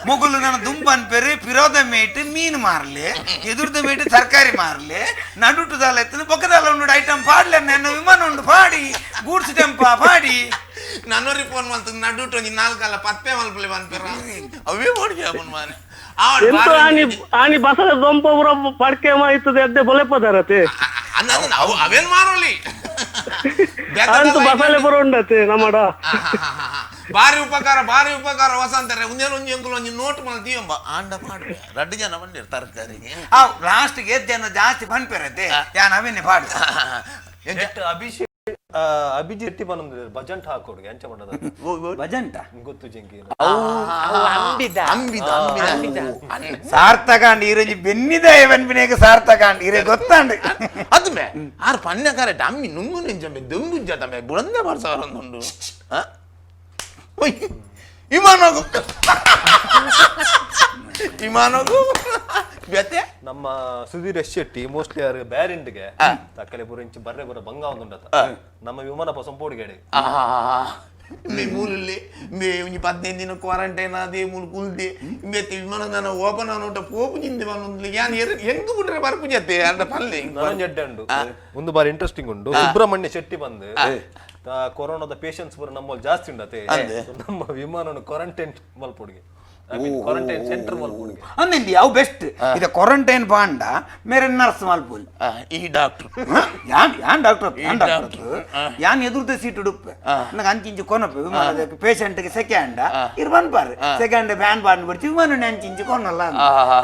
ಮೊಗುಲು ನನ್ನ ದುಂಬ ಅನ್ಪೇರು ಪಿರೋದ ಮೇಟ್ ಮೀನು ಮಾರ್ಲಿ ಎದುರ್ದ ಮೇಟ್ ತರಕಾರಿ ಮಾರ್ಲಿ ನಡುಟುದಾಲ ಎತ್ತದು ಪಕ್ಕದಾಲ ಉಂಡು ಐಟಮ್ ಪಾಡ್ಲೆ ನನ್ನ ವಿಮಾನ ಉಂಡು ಪಾಡಿ ಗೂಡ್ಸ್ ಟೆಂಪ ಪಾಡಿ ನನ್ನೋರಿ ಫೋನ್ ಮಲ್ತಂದು ನಡುಟು ಒಂಜಿ ನಾಲ್ಕಲ್ಲ ಪಪ್ಪೆ ಮಲ್ಪಲೆ ಪನ್ಪೆರ ಅವೇ ಬೋಡಿಗೆ ಅವನು ಮಾನೆ ಎಂತ ಆನಿ ಆನಿ ಬಸದ ದೊಂಪ ಪೂರ ಪಡ್ಕೆ ಮಾಯ್ತದೆ ಅದ್ದೆ ಬೊಲೆಪದಾರತೆ. ಅವು ಅವೇನ್ ಮಾರೋಲಿ. ಅಂತೂ ಬಸಳೆ ಪೂರ ಉಂಡತೆ ನಮ್ಮಡ. ಬಾರಿ ಉಪಕಾರ, ಬಾರಿ ಉಪಕಾರ ವಸಂತರೆ. ಒಂದೇನು ಒಂಜಿ ಅಂಕುಲು ಒಂಜಿ ನೋಟ್ ಮಲ್ತೀವಂಬ ಆಂಡ ಪಾಡ್ವೆ ರಡ್ಡು ಜನ ಬಂದಿರ್ ತರಕಾರಿಗೆ. ಅವ್ ಲಾಸ್ಟ್ ಗೆ ಜನ ಜಾಸ್ತಿ ಪನ್ಪೆರತೆ ಯಾನ್ ಅವೇನೆ ಪಾಡು. ಅಭಿಷೇಕ್ ಅಭಿಜಿತ್ ಶೆಟ್ಟಿ ಪನೊಂದು ಭಜಂಟ್ ಹಾಕೋಡು ಎಂಚ ಪಂಡದ ಭಜಂಟ ಗೊತ್ತು ಜಿಂಕಿ. ಅವು ಅಂಬಿದ. ಅಂಬಿದ ಅಂಬಿದ. ಸಾರ್ಥಕ ಅಂಡ್ ಈರಂಜಿ ಬೆನ್ನಿದ ಪನ್ಪಿನೇಗ ಸಾರ್ಥಕ ಅಂಡ್ ಇರೆ ಗೊತ್ತಾಂಡ್. ಅದು ಮೇ ಆರ್ ಪನ್ನೆ ಕರೆಕ್ಟ್ ಅಮ್ಮಿ ನುಂಗು ನಿಂಚಂಬೆ ದೊಂಗು ಜತಂಬೆ ಬುಡಂದೆ ಬರ್ಸವರೊಂದುಂಡು. ವಿಮಾನಗು ವಿಮಾನಗು ಬೆತ್ತೆ. ನಮ್ಮ ಸುಧೀರ್ ಎಸ್ ಶೆಟ್ಟಿ ಮೋಸ್ಟ್ಲಿ ಆರ್ ಬ್ಯಾರಿಂಡ್ಗೆ ತಕ್ಕಲೆ ಪೂರ ಇಂಚಿ ಬರ್ರೆ ಬರ ಬಂಗ ಒಂದುಂಡತ ನಮ್ಮ ವಿಮಾನ ಪಸಂಪೋಡಿಗೆ. ಮೇ ಮೂಲಲ್ಲಿ ಮೇ ಒಂಜಿ 15 ದಿನ ಕ್ವಾರಂಟೈನ್ ಆದೆ ಮೂಲು ಕುಲ್ದೆ ಬೇತೆ ವಿಮಾನ ನಾನು ಓಪನ್ ಆನೋಟ ಪೋಪು ಜಿಂದೆ ಬಂದು ಯಾನ್ ಎಂಗ್ ಬಿಟ್ರೆ ಬರ್ಪು ಜತ್ತೆ ಅಂಡ ಪಲ್ಲೆ. ನನೊಂಜಿ ಎಡ್ಡೆ ಉಂಡು ಒಂದು ಬಾರಿ ಇಂಟ್ರೆಸ್ಟಿಂಗ್ ಉಂಡು. ಸುಬ್ರಹ್ಮಣ್ಯ ಶೆಟ್ಟಿ ಬಂದು ಕೊರೋನಾದ ಪೇಷಂಟ್ಸ್ ಪೂರ ನಮ್ಮಲ್ಲಿ ಜಾಸ್ತಿ ಉಂಡತೆ ನಮ್ಮ ವಿಮಾನವನ್ನು ಕ್ವಾರಂಟೈನ್ ಮಲ್ಪೊಡಿಗೆ ಕ್ವಾರಂಟೈನ್ ಸೆಂಟರ್ ಮಲ್ಪೊಡಿಗೆ. ಅಂದಿಂಡಿ ಅವು ಬೆಸ್ಟ್ ಇದು ಕ್ವಾರಂಟೈನ್ ಬಾಂಡ ಮೇರೆ ನರ್ಸ್ ಮಲ್ಪೋಲಿ. ಈ doctor ಯಾನ್ ಯಾನ್ ಡಾಕ್ಟರ್ ಯಾನ್ ಡಾಕ್ಟರ್ ಯಾನ್ ಎದುರ್ದ ಸೀಟ್ ಉಡುಪ್ಪೆ ನಂಗೆ ಅಂಚಿಂಚು ಕೊನಪ್ಪೆ ವಿಮಾನದ ಪೇಷಂಟ್ಗೆ ಸೆಕೆಂಡ್ ಇರ್ ಬನ್ಪಾರು ಸೆಕೆಂಡ್ ಫ್ಯಾನ್ ಬಾಂಡ್ ಬಿಡ್ತಿ ವಿಮಾನ ಅಂಚಿಂಚು ಕೊನಲ್ಲ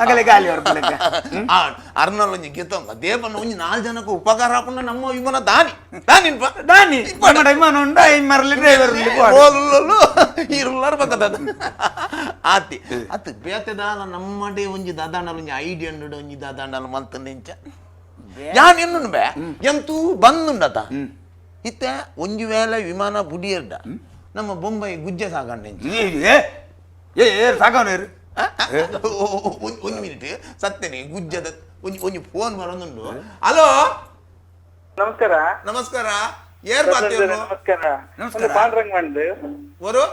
ಅಗಲೆ ಗಾಲಿ ಹೊರಪಲೆಕ್ಕ. ಅರ್ನಲ್ ಒಂಜಿ ಗೆತ್ತೊಂಗ ದೇಪನ್ನ ಒಂಜಿ 4 ಜನಕ್ಕೆ ಉಪಕಾರ ಆಪುಂಡ ನಮ್ಮ ವಿಮಾನ ದಾನಿ ದಾನಿ ದಾನಿ ನಮ್ಮ ವಿಮಾನ ಉಂಡ ಮರಲಿ ಡ್ರೈವರ್ ಇರುಲ್ಲಾರ ಪಕ್ಕದ ಆತಿ ಅತ್ ಬೇತೆ ದಾಲ ನಮ್ಮಡೆ ಒಂಜಿ ದಾದಾಂಡಲ ಒಂಜಿ ಐಡಿಯಾ ಉಂಡು ಒಂಜಿ ದಾದಾಂಡಲ ಮಂತ ನಿಂಚ ಯಾನ್ ಎನ್ನುಂಡು ಬೇ ಎಂತೂ ಬಂದುಂಡತ ಇತ್ತೆ ಒಂಜಿ ವೇಳೆ ವಿಮಾನ ಬುಡಿಯರ್ಡ ನಮ್ಮ ಬೊಂಬೈ ಗುಜ್ಜೆ ಸಾಗಂಡ ಏ ಏ ಸಾಕವನೇರು ಒಂಜಿ ಮಿನಿಟ್ ಸತ್ಯನೆ ಗುಜ್ಜದ ಒಂಜಿ ಒಂಜಿ ಫೋನ್ ಬರೋದುಂಡು. ಹಲೋ ನಮಸ್ಕಾರ. ನಮಸ್ಕಾರ. ಏರ್ ಬಾತಿಯವ್ರು? ನಮಸ್ಕಾರ. ನಮಸ್ಕಾರ. ಪಾಂಡ್ರಂಗ್ ಬಂದು ಓರು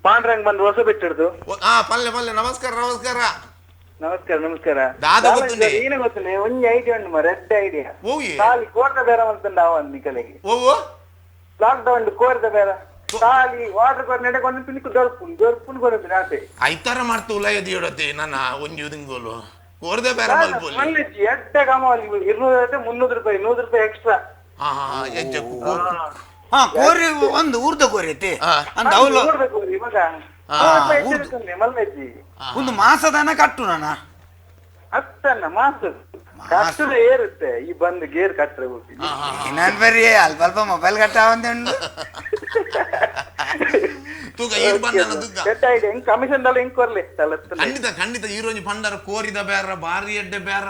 ಪಾಂಡ್ರಂಗ್ ಬಂದು ಹೊಸ ಬಿಟ್ಟಿಡ್ದು. ಆ ಪಲ್ಲೆ ಪಲ್ಲೆ ನಮಸ್ಕಾರ ನಮಸ್ಕಾರ. ನಮಸ್ಕಾರ ನಮಸ್ಕಾರ. ದಾದ ಗೊತ್ತುಂಡೆ? ಏನೇ ಗೊತ್ತುಂಡೆ ಒಂಜಿ ಐಡಿಯಾ ಉಂಡು ಮಾರ್ರೆ, ಎಡ್ಡೆ ಐಡಿಯಾ. ಓಯೆ. ಖಾಲಿ ಕೋರ್ದ ಬೇರೆ ಮಂತುಂಡು ಅವ ನಿಕಲೆಗೆ. ಓವು ಲಾಕ್ ಡೌನ್ ಕೋರ್ದ ಬೇರೆ ಖಾಲಿ ವಾಟರ್ ಕೋರ್ ನೆಡೆ ಕೊಂಡು ಪಿನಿಕು ದೊರ್ಪುನ್ ದೊರ್ಪುನ್ ಕೊರಪಿನ ಆತೆ. ಐತಾರ ಮಾಡ್ತು ಉಲಯ ದಿಯೋಡತೆ ನನ್ನ ಒಂಜಿ ಉದಿಂಗೋಲು ಕೋರ್ದೆ ಬೇರೆ ಮಲ್ಪೊಲಿ. ಮಲ್ಲೆಜ್ಜಿ ಎಡ್ಡೆ ಕಾಮಲ್ಲಿ 200 300 ರೂಪಾಯಿ 100 ರೂಪಾಯಿ ಎಕ್ಸ್ಟ್ರಾ. ಹಾ ಹಾ ಎಂಚ ಹಾ ಕೋರಿ ಒಂದು ಊರ್ದ ಕೋರಿ ಐತಿ ಅಂದ ಅವಳು ನೋಡ್ಬೇಕು ಇವಾಗ ಮಲ್ಲೆಜ್ಜಿ ಒಂದು ಮಾಸದಾನ ಕಟ್ಟು ನಾನ ಅತ್ತನ್ನ ಮಾಸ ಕಟ್ಟುದ ಏರುತ್ತೆ ಈ ಬಂದು ಗೇರ್ ಕಟ್ಟರೆ ಹೋಗಿ. ನಾನು ಬರೀ ಅಲ್ಪ ಅಲ್ಪ ಮೊಬೈಲ್ ಕಟ್ಟ ಉಂಡು. ತೂಕ ಈರು ಬಂದನ ತುಕ್ಕ ಹೆಂಗ್ ಕಮಿಷನ್ ದಲ್ಲ ಹೆಂಗ್ ಕೊರ್ಲಿ ತಲತ್ತಲ್ಲ. ಖಂಡಿತ ಖಂಡಿತ ಈರೋಂಜಿ ಪಂಡರ ಕೋರಿದ ಬೇರ ಬಾರಿ ಎಡ್ಡೆ ಬೇರ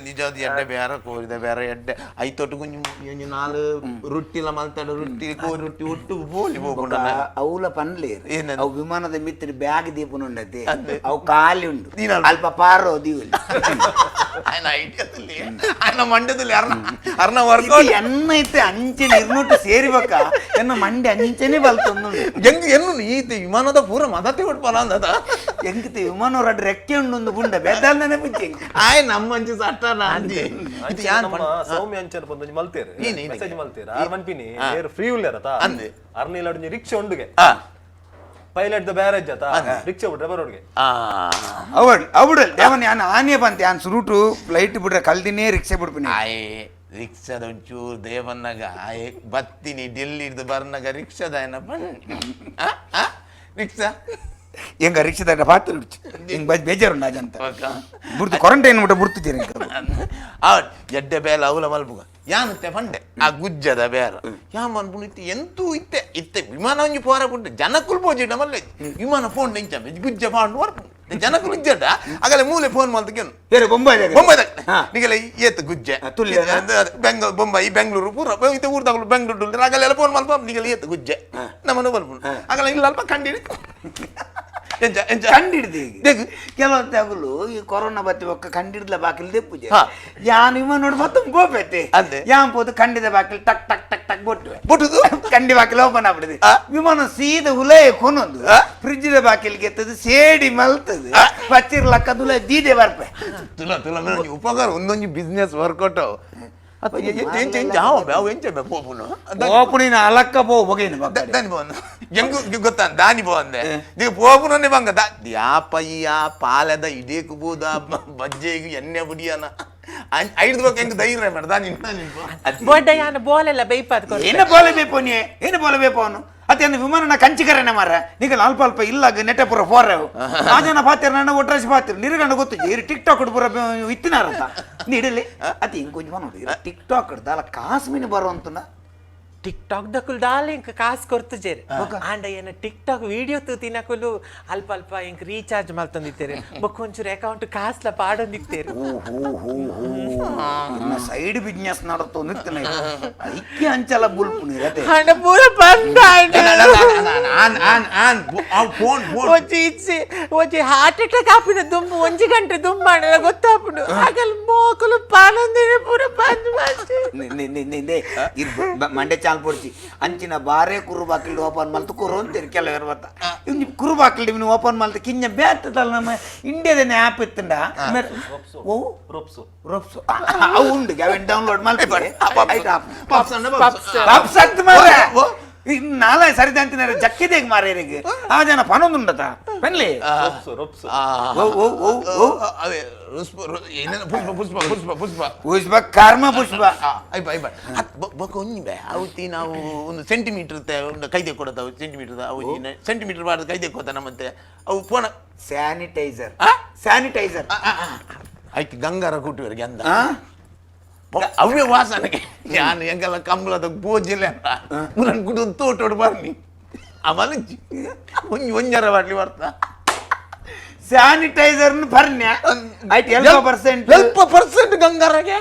ನಿಜವಾದ ಎಡ್ಡೆ ಬೇರ ಕೋರಿದ ಬೇರ ಎಡ್ಡೆ ಐತೊಟ್ಟು ಗುಂಜಿ ಒಂಜಿ 4 ರೊಟ್ಟಿಲ ಮಲ್ತಡ ರೊಟ್ಟಿ ಕೋರಿ ರೊಟ್ಟಿ ಒಟ್ಟು ಬೋಲಿ ಹೋಗುಂಡ ಅವಲ ಪನ್ಲಿ ಏನದು? ಅವು ವಿಮಾನದ ಮಿತ್ರ ಬ್ಯಾಗ್ ದೀಪನುಂಡತೆ ಅವು ಖಾಲಿ ಉಂಡು ಅಲ್ಪ ಪಾರೋ ದೀವಲಿ. ఆయన ಐಡಿಯಾದಲ್ಲಿ ఆయన ಮಂಡ್ಯದಲ್ಲಿ ಅರ್ನ ಅರ್ನ ವರ್ಕೌಟ್ ಎನ್ನ ಐತೆ ಅಂಚನೆ ಇರ್ನೋಟು ಸೇರಿಬಕ್ಕ ಎನ್ನ ಮಂಡೆ ಅಂಚನೆ ಬಲ್ತೊಂದು. ಹೆಂಗ್ ಎನ್ನು ಈತ ವಿಮಾನದ ಪೂರ ಮದತೆ ಕೊಟ್ಪಲ ಅಂದದ ಎಂಕಿತ ವಿಮಾನ ರಡ್ ರೆಕ್ಕೆ ಉಂಡು ಒಂದು ಗುಂಡ ಬೆದ್ದಾಲ್ ನೆನಪಿಚ್ಚೆ. ಆಯ್ ನಮ್ಮ ಅಂಚೆ ಸಟ್ಟನ ಅಂದಿ ಇದು ಯಾನ್ ನಮ್ಮ ಸೌಮ್ಯ ಅಂಚನ್ ಪಂದ್ ಮಲ್ತೇರು ಏನ್ ಏನ್ ಮೆಸೇಜ್ ಮಲ್ತೇರು ಆರ್ ಮನ್ಪಿನಿ ಏರ್ ಫ್ರೀ ಉಲ್ಲೇರತ ಅಂದೆ. ಅರ್ನಿಲ ಒಂಜಿ ರಿಕ್ಷಾ ಉಂಡುಗೆ pilot the barrage ಆತ ರಿಕ್ಷಾ ಡ್ರೈವರ್ ಅವ್ರಿಗೆ. ಅವಳು ಅವಳು ದೇವನ್ ಯಾನ್ ಆನೆ ಬಂತೆ ಯಾನ್ ಸುರುಟು ಫ್ಲೈಟ್ ಬಿಡ್ರೆ ಕಲ್ದಿನೇ ರಿಕ್ಷೆ ಬಿಡ್ಪಿನಿ. ಆಯ್ ರಿಕ್ಷಾದ ಒಂಚೂರು ದೇವನ್ನಾಗ ಆಯ್ ಬತ್ತೀನಿ ಡೆಲ್ಲಿ ಬರ್ನಾಗ ರಿಕ್ಷಾದ ಏನ ಬನ್ನಿ ರಿಕ್ಷಾ ಎಂಗ ರಿಕ್ಷಾದಾಗ ಪಾತ್ರ ಹಿಂಗ್ ಬೇಜಾರು ಅಜಂತ ಬುಡ್ತು ಕ್ವಾರಂಟೈನ್ ಮುಟ್ಟ ಬುಡ್ತಿದ್ದೀರಿ. ಎಡ್ಡೆ ಬೇಲ ಅವಲ ಮಲ್ಪುಗ ಯಾನುತ್ತೆ ಪಂಡೆ ಆ ಗುಜ್ಜದ ಬೇರ ಯಾ ಮನ್ಪುಣ ಇತ್ತೆ ಎಂತೂ ಇತ್ತೆ ಇತ್ತೆ ವಿಮಾನ ಒಂಜಿ ಪೋರ ಪುಂಟು ಜನಕುಲು ಪೋಜಿಡ ಮಲ್ಲೆ ವಿಮಾನ ಫೋನ್ ನೆಂಚ ಗುಜ್ಜ ಪಾಂಡು ವರ್ಪು ಜನಕುಲು ಇಜ್ಜಡ ಆಗಲೆ ಮೂಲೆ ಫೋನ್ ಮಲ್ತಕೇನು ಬೇರೆ ಬೊಂಬೈ ಬೊಂಬೈ ನಿಗಲೆ ಏತ್ ಗುಜ್ಜೆ ತುಲ್ಯ ಬೊಂಬೈ ಬೆಂಗಳೂರು ಪೂರ ಇತ್ತೆ ಊರ್ದಾಗಲು ಬೆಂಗಳೂರು ಆಗಲೆಲ್ಲ ಫೋನ್ ಮಲ್ಪ ನಿಗಲೆ ಏತ್ ಗುಜ್ಜೆ ನಮ್ಮನ್ನು ಮಲ್ಪುಂಡು ಆಗಲೆ ಇಲ್ಲ ಅಲ್ಪ ಕಂಡಿಡಿ. ಕಂಡಿಡ್ದು ಕೆಲವೊಂದು ಈ ಕೊರೋನಾ ಬತ್ತಿ ಒಕ್ಕ ಕಂಡಿಡ್ಲ ಬಾಕಿಲ್ ದೆಪ್ಪುಜೆ ಯಾನ್ ಇವ ನೋಡಿ ಮತ್ತೊಂದು ಗೋಪೈತೆ ಯಾನ್ ಪೋದು ಕಂಡಿದ ಬಾಕಿಲ್ ಟಕ್ ಟಕ್ ಟಕ್ ಟಕ್ ಬೊಟ್ಟು ಬೊಟ್ಟುದು ಕಂಡಿ ಬಾಕಿಲ್ ಓಪನ್ ಆಗ್ಬಿಡುದು ವಿಮಾನ ಸೀದ ಉಲಯ ಕೊನೊಂದು ಫ್ರಿಡ್ಜ್ ಬಾಕಿಲ್ ಗೆತ್ತದು ಸೇಡಿ ಮಲ್ತದು ಪಚ್ಚಿರ್ಲಕ್ಕ ದುಲ ದೀದೆ ಬರ್ಪೆ ತುಲ ತುಲ ಉಪಕಾರ ಒಂದೊಂದು ಬಿಸ್ನೆಸ್ ವರ್ಕೌಟ್ ಓಪುಣಿನ ಅಲಕ್ಕ ಪೋ ಬೊಗೈನ ದಾನಿ ಬೋಂದು ಎಂಗು ಗೊತ್ತಾ ದಾನಿ ಬೋಂದೆ ನೀವು ಪೋಪುನನ್ನೇ ಬಂಗ ಯಾಪಯ್ಯ ಪಾಲದ ಇಡೇಕು ಬೋದ ಬಜ್ಜೆಗೆ ಎಣ್ಣೆ ಬುಡಿಯನ ಐದು ಬಕ್ಕ ಹೆಂಗ್ ಧೈರ್ಯ ಮಾಡ ದಾನಿ ಬೊಡ್ಡ ಯಾನ ಬೋಲೆಲ್ಲ ಬೇಯ್ಪಾದ್ ಏನ ಬೋಲೆ ಬೇಕು ನೀ ಏನು ಬೋಲೆ ಬೇಕು ಅವನು ಅತ್ತೆ ವಿಮಾನ ಕಂಚಿಕರನೆ ಮಾರ ನಿಗ ಅಲ್ಪ ಅಲ್ಪ ಇಲ್ಲ ನೆಟ್ಟೆ ಪೂರ ಫೋರ್ ಆ ಜನ ಪಾತಿರ ನನ್ನ ಒಟ್ರಾಸಿ ಪಾತಿರ ನಿರುಗಂಡ ಗೊತ್ತು ಇರು ಟಿಕ್ ಟಾಕ್ ಪೂರ ಇತ್ತಿನಾರಂತ ನೀಡಲಿ ಅತಿ ಹಿಂಗೆ ಕೊಂಚ ನೋಡಿ ಟಿಕ್ ಟಾಕ್ ದಾಲ ಕಾಸು ಮೀನು ಬರುವಂತನ ಟಿಕ್ ಟಾಕ್ ದಕುಲ್ ದಾಲ ಇಂಕ ಕಾಸು ಕೊರ್ತು ಜೇರ್ ಆಂಡ ಏನ ಟಿಕ್ ಟಾಕ್ ವಿಡಿಯೋ ತಿನಕುಲು ಅಲ್ಪ ಅಲ್ಪ ಇಂಕ ರೀಚಾರ್ಜ್ ಮಲ್ತೊಂದಿತ್ತೇರೆ ಬೊಕ್ಕ ಒಂಚೂರು ಅಕೌಂಟ್ ಕಾಸ್ಲ ಪಾಡೊಂದಿತ್ತೇರು ಸೈಡ್ ಬಿಸ್ನೆಸ್ ನಡತೋ ನಿತ್ತನ ಐಕ್ಯ ಅಂಚಲ ಬುಲ್ಪು ನೀರತೆ ಆಂಡ ಪೂರ ಬಂದ ಫೋನ್ ಫೋನ್ ಒಂಜಿ ಇಚ್ಚೆ ಒಂಜಿ ಹಾರ್ಟ್ ಅಟ್ಯಾಕ್ ಆಪಿನ ದುಂಬು ಒಂಜಿ ಗಂಟೆ ದುಂಬಾಣಲ ಗೊತ್ತಾಪುಂಡು ಆಗಲ್ ಮೋಕುಲು ಪಾನೊಂದಿನ ಪೂರ ಬಂದ್ ಮಂಡೆ ಚಾಲ್ ಪೊಡ್ಚಿ ಅಂಚಿನ ಬಾರೆ ಕುರು ಬಾಕಿಲ್ ಓಪನ್ ಮಲ್ತು ಕುರು ಅಂತೀರಿ ಕೆಲವರು ಬರ್ತ ಇನ್ನು ಕುರು ಬಾಕಿಲ್ ಇವ್ನು ಓಪನ್ ಮಲ್ತು ಕಿಂಜ ಬ್ಯಾತ್ತದಲ್ಲ ನಮ್ಮ ಇಂಡಿಯಾದನೆ ಆ್ಯಪ್ ಇತ್ತಂಡ ಓ ರೊಪ್ಸು ರೊಪ್ಸು ಅವು ಉಂಡು ಅವೇನು ಡೌನ್ಲೋಡ್ ಮಲ್ಪೆ ಪಪ್ಸ್ ಅಂತ ಮಾರ್ರೆ ನಾಳೆ ಸರಿದ ಅಂತಿನಾರೆ ಜಕ್ಕಿದೇಗ ಮಾರೇರಿಗೆ ಆ ಜನ ಪನೊಂದುಂಡತ ಪೆನ್ಲಿ ರೊಪ್ಸು ರೊಪ್ಸು ಓ ಓ ಓ ಓ ಅವೇ ಪುಷ್ಪ ಪುಷ್ಪ ಪುಷ್ಪ ಪುಷ್ಪ ಪುಷ್ಪ ಕರ್ಮ ಪುಷ್ಪ ಅಯ್ಯ ಅಯ್ಯ ಬೊಕ್ಕ ಒಂಜಿ ಬೇ ಅವತಿ ನಾವು ಒಂದು ಸೆಂಟಿಮೀಟರ್ ಒಂದು ಕೈ ಕೊಡತಾವು ಸೆಂಟಿಮೀಟರ್ ಅವು ಸೆಂಟಿಮೀಟರ್ ಬಾರ್ದು ಕೈ ತೆಕ್ಕೋತ ನಮ್ಮತ್ತೆ ಅವು ಫೋನ ಸ್ಯಾನಿಟೈಸರ್ ಸ್ಯಾನಿಟೈಸರ್ ಐಕ್ ಗಂಗಾರ ಕೂಟುವರೆಗೆ ಅಂದ ಅವೇ ವಾಸನೆಗೆ ಯಾನು ಎಂಗೆಲ್ಲ ಕಂಬಳದ ಬೋಜಿಲ್ಲ ಮುರನ್ ಗುಡು ತೋಟೋಡು ಬರ್ನಿ ಅವನು ಒಂಜಿ ಒಂಜರ ಬಾಟ್ಲಿ ಬರ್ತಾ ಸ್ಯಾನಿಟೈಸರ್ ಬರ್ನ್ಯ ಆಯ್ತು ಎಲ್ಪ ಪರ್ಸೆಂಟ್ ಎಲ್ಪ ಪರ್ಸೆಂಟ್ ಗಂಗಾರಗೆ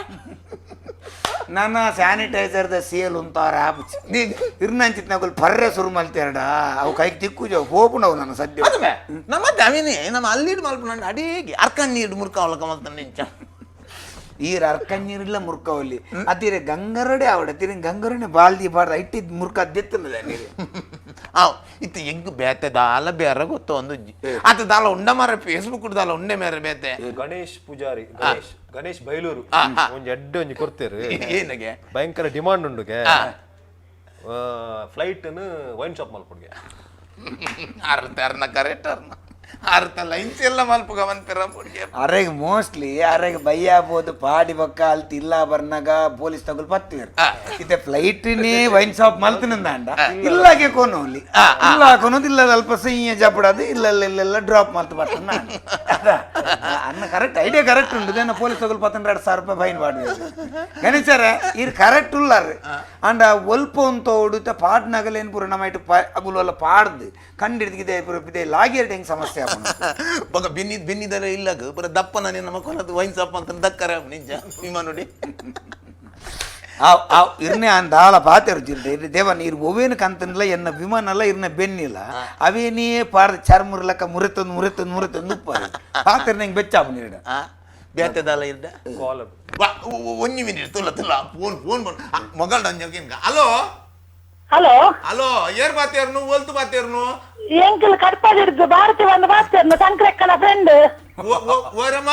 ನನ್ನ ಸ್ಯಾನಿಟೈಸರ್ the sale ಉಂತಾರ ಆಪುಚಿ ಇರ್ನಂಚಿತ್ ನಗುಲ್ ಪರ್ರೆ ಶುರು ಮಲ್ತೇರಡ ಅವು ಕೈಗೆ ತಿಕ್ಕುಜ ಹೋಪುನವು ನನ್ನ ಸದ್ಯ ಅದುಮೆ ನಮ್ಮ ಅವಿನೇ ನಮ್ಮ ಅಲ್ಲಿಡ್ ಮಲ್ಪುನ ಅಡೇಗೆ ಅರ್ಕನ್ ನೀರು ಮುರ್ಕಾವಲಕ ಮಲ್ತ ನಿಂಚ ಈರ ಅರ್ಕಣ್ಣೀರಿಲ್ಲ ಮುರ್ಕವಲ್ಲಿ ಅದಿರೆ ಗಂಗರಡೆ ಅವಡ ತಿರ ಗಂಗರನೆ ಬಾಲ್ದಿ ಬಾರ್ದ ಇಟ್ಟಿದ್ ಮುರ್ಕ ದೆತ್ತನದ ನೀರು ಆವ್ ಇತ್ತು ಎಂಗ್ ಬೇತೆ ದಾಲ ಬೇರೆ ಗೊತ್ತು ಒಂದು ಆತ ದಾಲ ಉಂಡ ಮಾರ ಫೇಸ್ಬುಕ್ ದಾಲ ಉಂಡೆ ಮೇರೆ ಬೇತೆ ಗಣೇಶ್ ಪೂಜಾರಿ ಗಣೇಶ್ ಗಣೇಶ್ ಬೈಲೂರು ಒಂಜಿ ಎಡ್ಡೆ ಒಂಜಿ ಕೊಡ್ತೇರು ಏನಗೆ ಭಯಂಕರ ಡಿಮಾಂಡ್ ಉಂಡುಗೆ ಫ್ಲೈಟ್ ವೈನ್ ಶಾಪ್ ಮಲ್ಪುಡ್ಗೆ ಅರ್ಥ ಅರ್ನ ಕರೆಕ್ಟ್ ಅರ್ನ ಅರ್ಥ ಲೈನ್ಸ್ ಎಲ್ಲ ಮಲ್ಪುಗ ಮನ್ಪಿರ ಪುಡ್ಗೆ ಅರೆಗ್ ಮೋಸ್ಟ್ಲಿ ಅರೆಗ್ ಬಯ್ಯಾಬೋದು ಪಾಡಿ ಬಕ್ಕ ಅಲ್ತಿ ಇಲ್ಲ ಬರ್ನಾಗ ಪೊಲೀಸ್ ತಗುಲ್ ಪತ್ತಿರು ಇತ್ತೆ ಫ್ಲೈಟ್ ನೇ ವೈನ್ ಶಾಪ್ ಮಲ್ತಿನಂದಾಂಡ ಇಲ್ಲಾಗೆ ಕೋನು ಅಲ್ಲಿ ಇಲ್ಲ ಹಾಕೋನು ಇಲ್ಲ ಅಲ್ಪ ಸೈಯ ಜಪಡದು ಇಲ್ಲ ಇಲ್ಲ ಡ್ರಾಪ್ ಮಲ್ತು ಬರ್ತಾನ ಅನ್ನ ಕರೆಕ್ಟ್ ಐಡಿಯಾ ಕರೆಕ್ಟ್ ಉಂಟು ದೇನ ಪೊಲೀಸ್ ತಗುಲ್ ಪತ್ತನ 2000 ರೂಪಾಯಿ ಫೈನ್ ಮಾಡಿದ್ರು ಗಣೇಶರ ಇರ್ ಕರೆಕ್ಟ್ ಉಲ್ಲಾರ ಅಂಡ ಒಲ್ಪ ಉಂತ ಉಡುತ್ತ ಪಾಡ್ನಾಗಲೇನು ಪೂರ ನಮ್ಮ ಇಟ್ಟು ಅಗುಲಲ್ಲ ಪಾಡ್ದು ಕಂಡಿಡ್ದಿದೆ ಪೂರ ಇದೆ ಲಾಗೇರ್ಡ್ ಹೆಂಗ್ ಸಮಸ್ಯೆ ಆಪುಂಡು ಬೊಕ ಬೆನ್ನಿ ಬೆನ್ನಿದರ ಇಲ್ಲಗ ಪೂರ ದಪ್ಪನ ನಮ್ಮ ಕೊನದು ವೈನ್ ಶಾಪ್ ಅಂತ ದಕ್ಕರ ನಿಂಚ ವಿಮಾನ ನೋಡಿ ಆವ್ ಆವ್ ಇರ್ನೆ ಆನ್ ದಾಲ ಪಾತೆರು ಜಿಲ್ಲೆ ಇರ್ನೆ ದೇವ ನೀರು ಒವೇನು ಕಂತನಿಲ್ಲ ಎನ್ನ ವಿಮಾನಲ್ಲ ಇರ್ನ ಬೆನ್ನಿಲ್ಲ ಅವೇನೇ ಪಾರ್ದ ಚರ್ಮುರ್ಲಕ್ಕ ಮುರಿತಂದು ಮುರಿತಂದು ಮುರಿತಂದು ಉಪ್ಪಾರು ಪಾತೆರ್ ನಂಗೆ ಬೆಚ್ಚಾಪು ನೀಡ ಬೇತೆ ದಾಲ ಇರ್ದ ಕಾಲರ್ ವಾ ಒಂಜಿ ಮಿನಿಟ್ ತುಲ್ಲ ತುಲ್ಲ ಫೋನ್ ಫೋನ್ ಮೊಗಲ್ ಡಂಜೋಕೆ ಹಲೋ ಹಲೋ ಹಲೋ ಏರ್ ಬಾತೇರ್ನು ಒಲ್ತು ಬಾತೇರ್ನು ಎಂಕಲ್ ಕಟ್ಪಾಡಿಡ್ದು ಭಾರತಿ ಒಂದು ಬಾತೇರ್ನು ಸಂಕ್ರಕ್ಕನ ಫ್ರೆಂಡ್ ಓರಮ್ಮ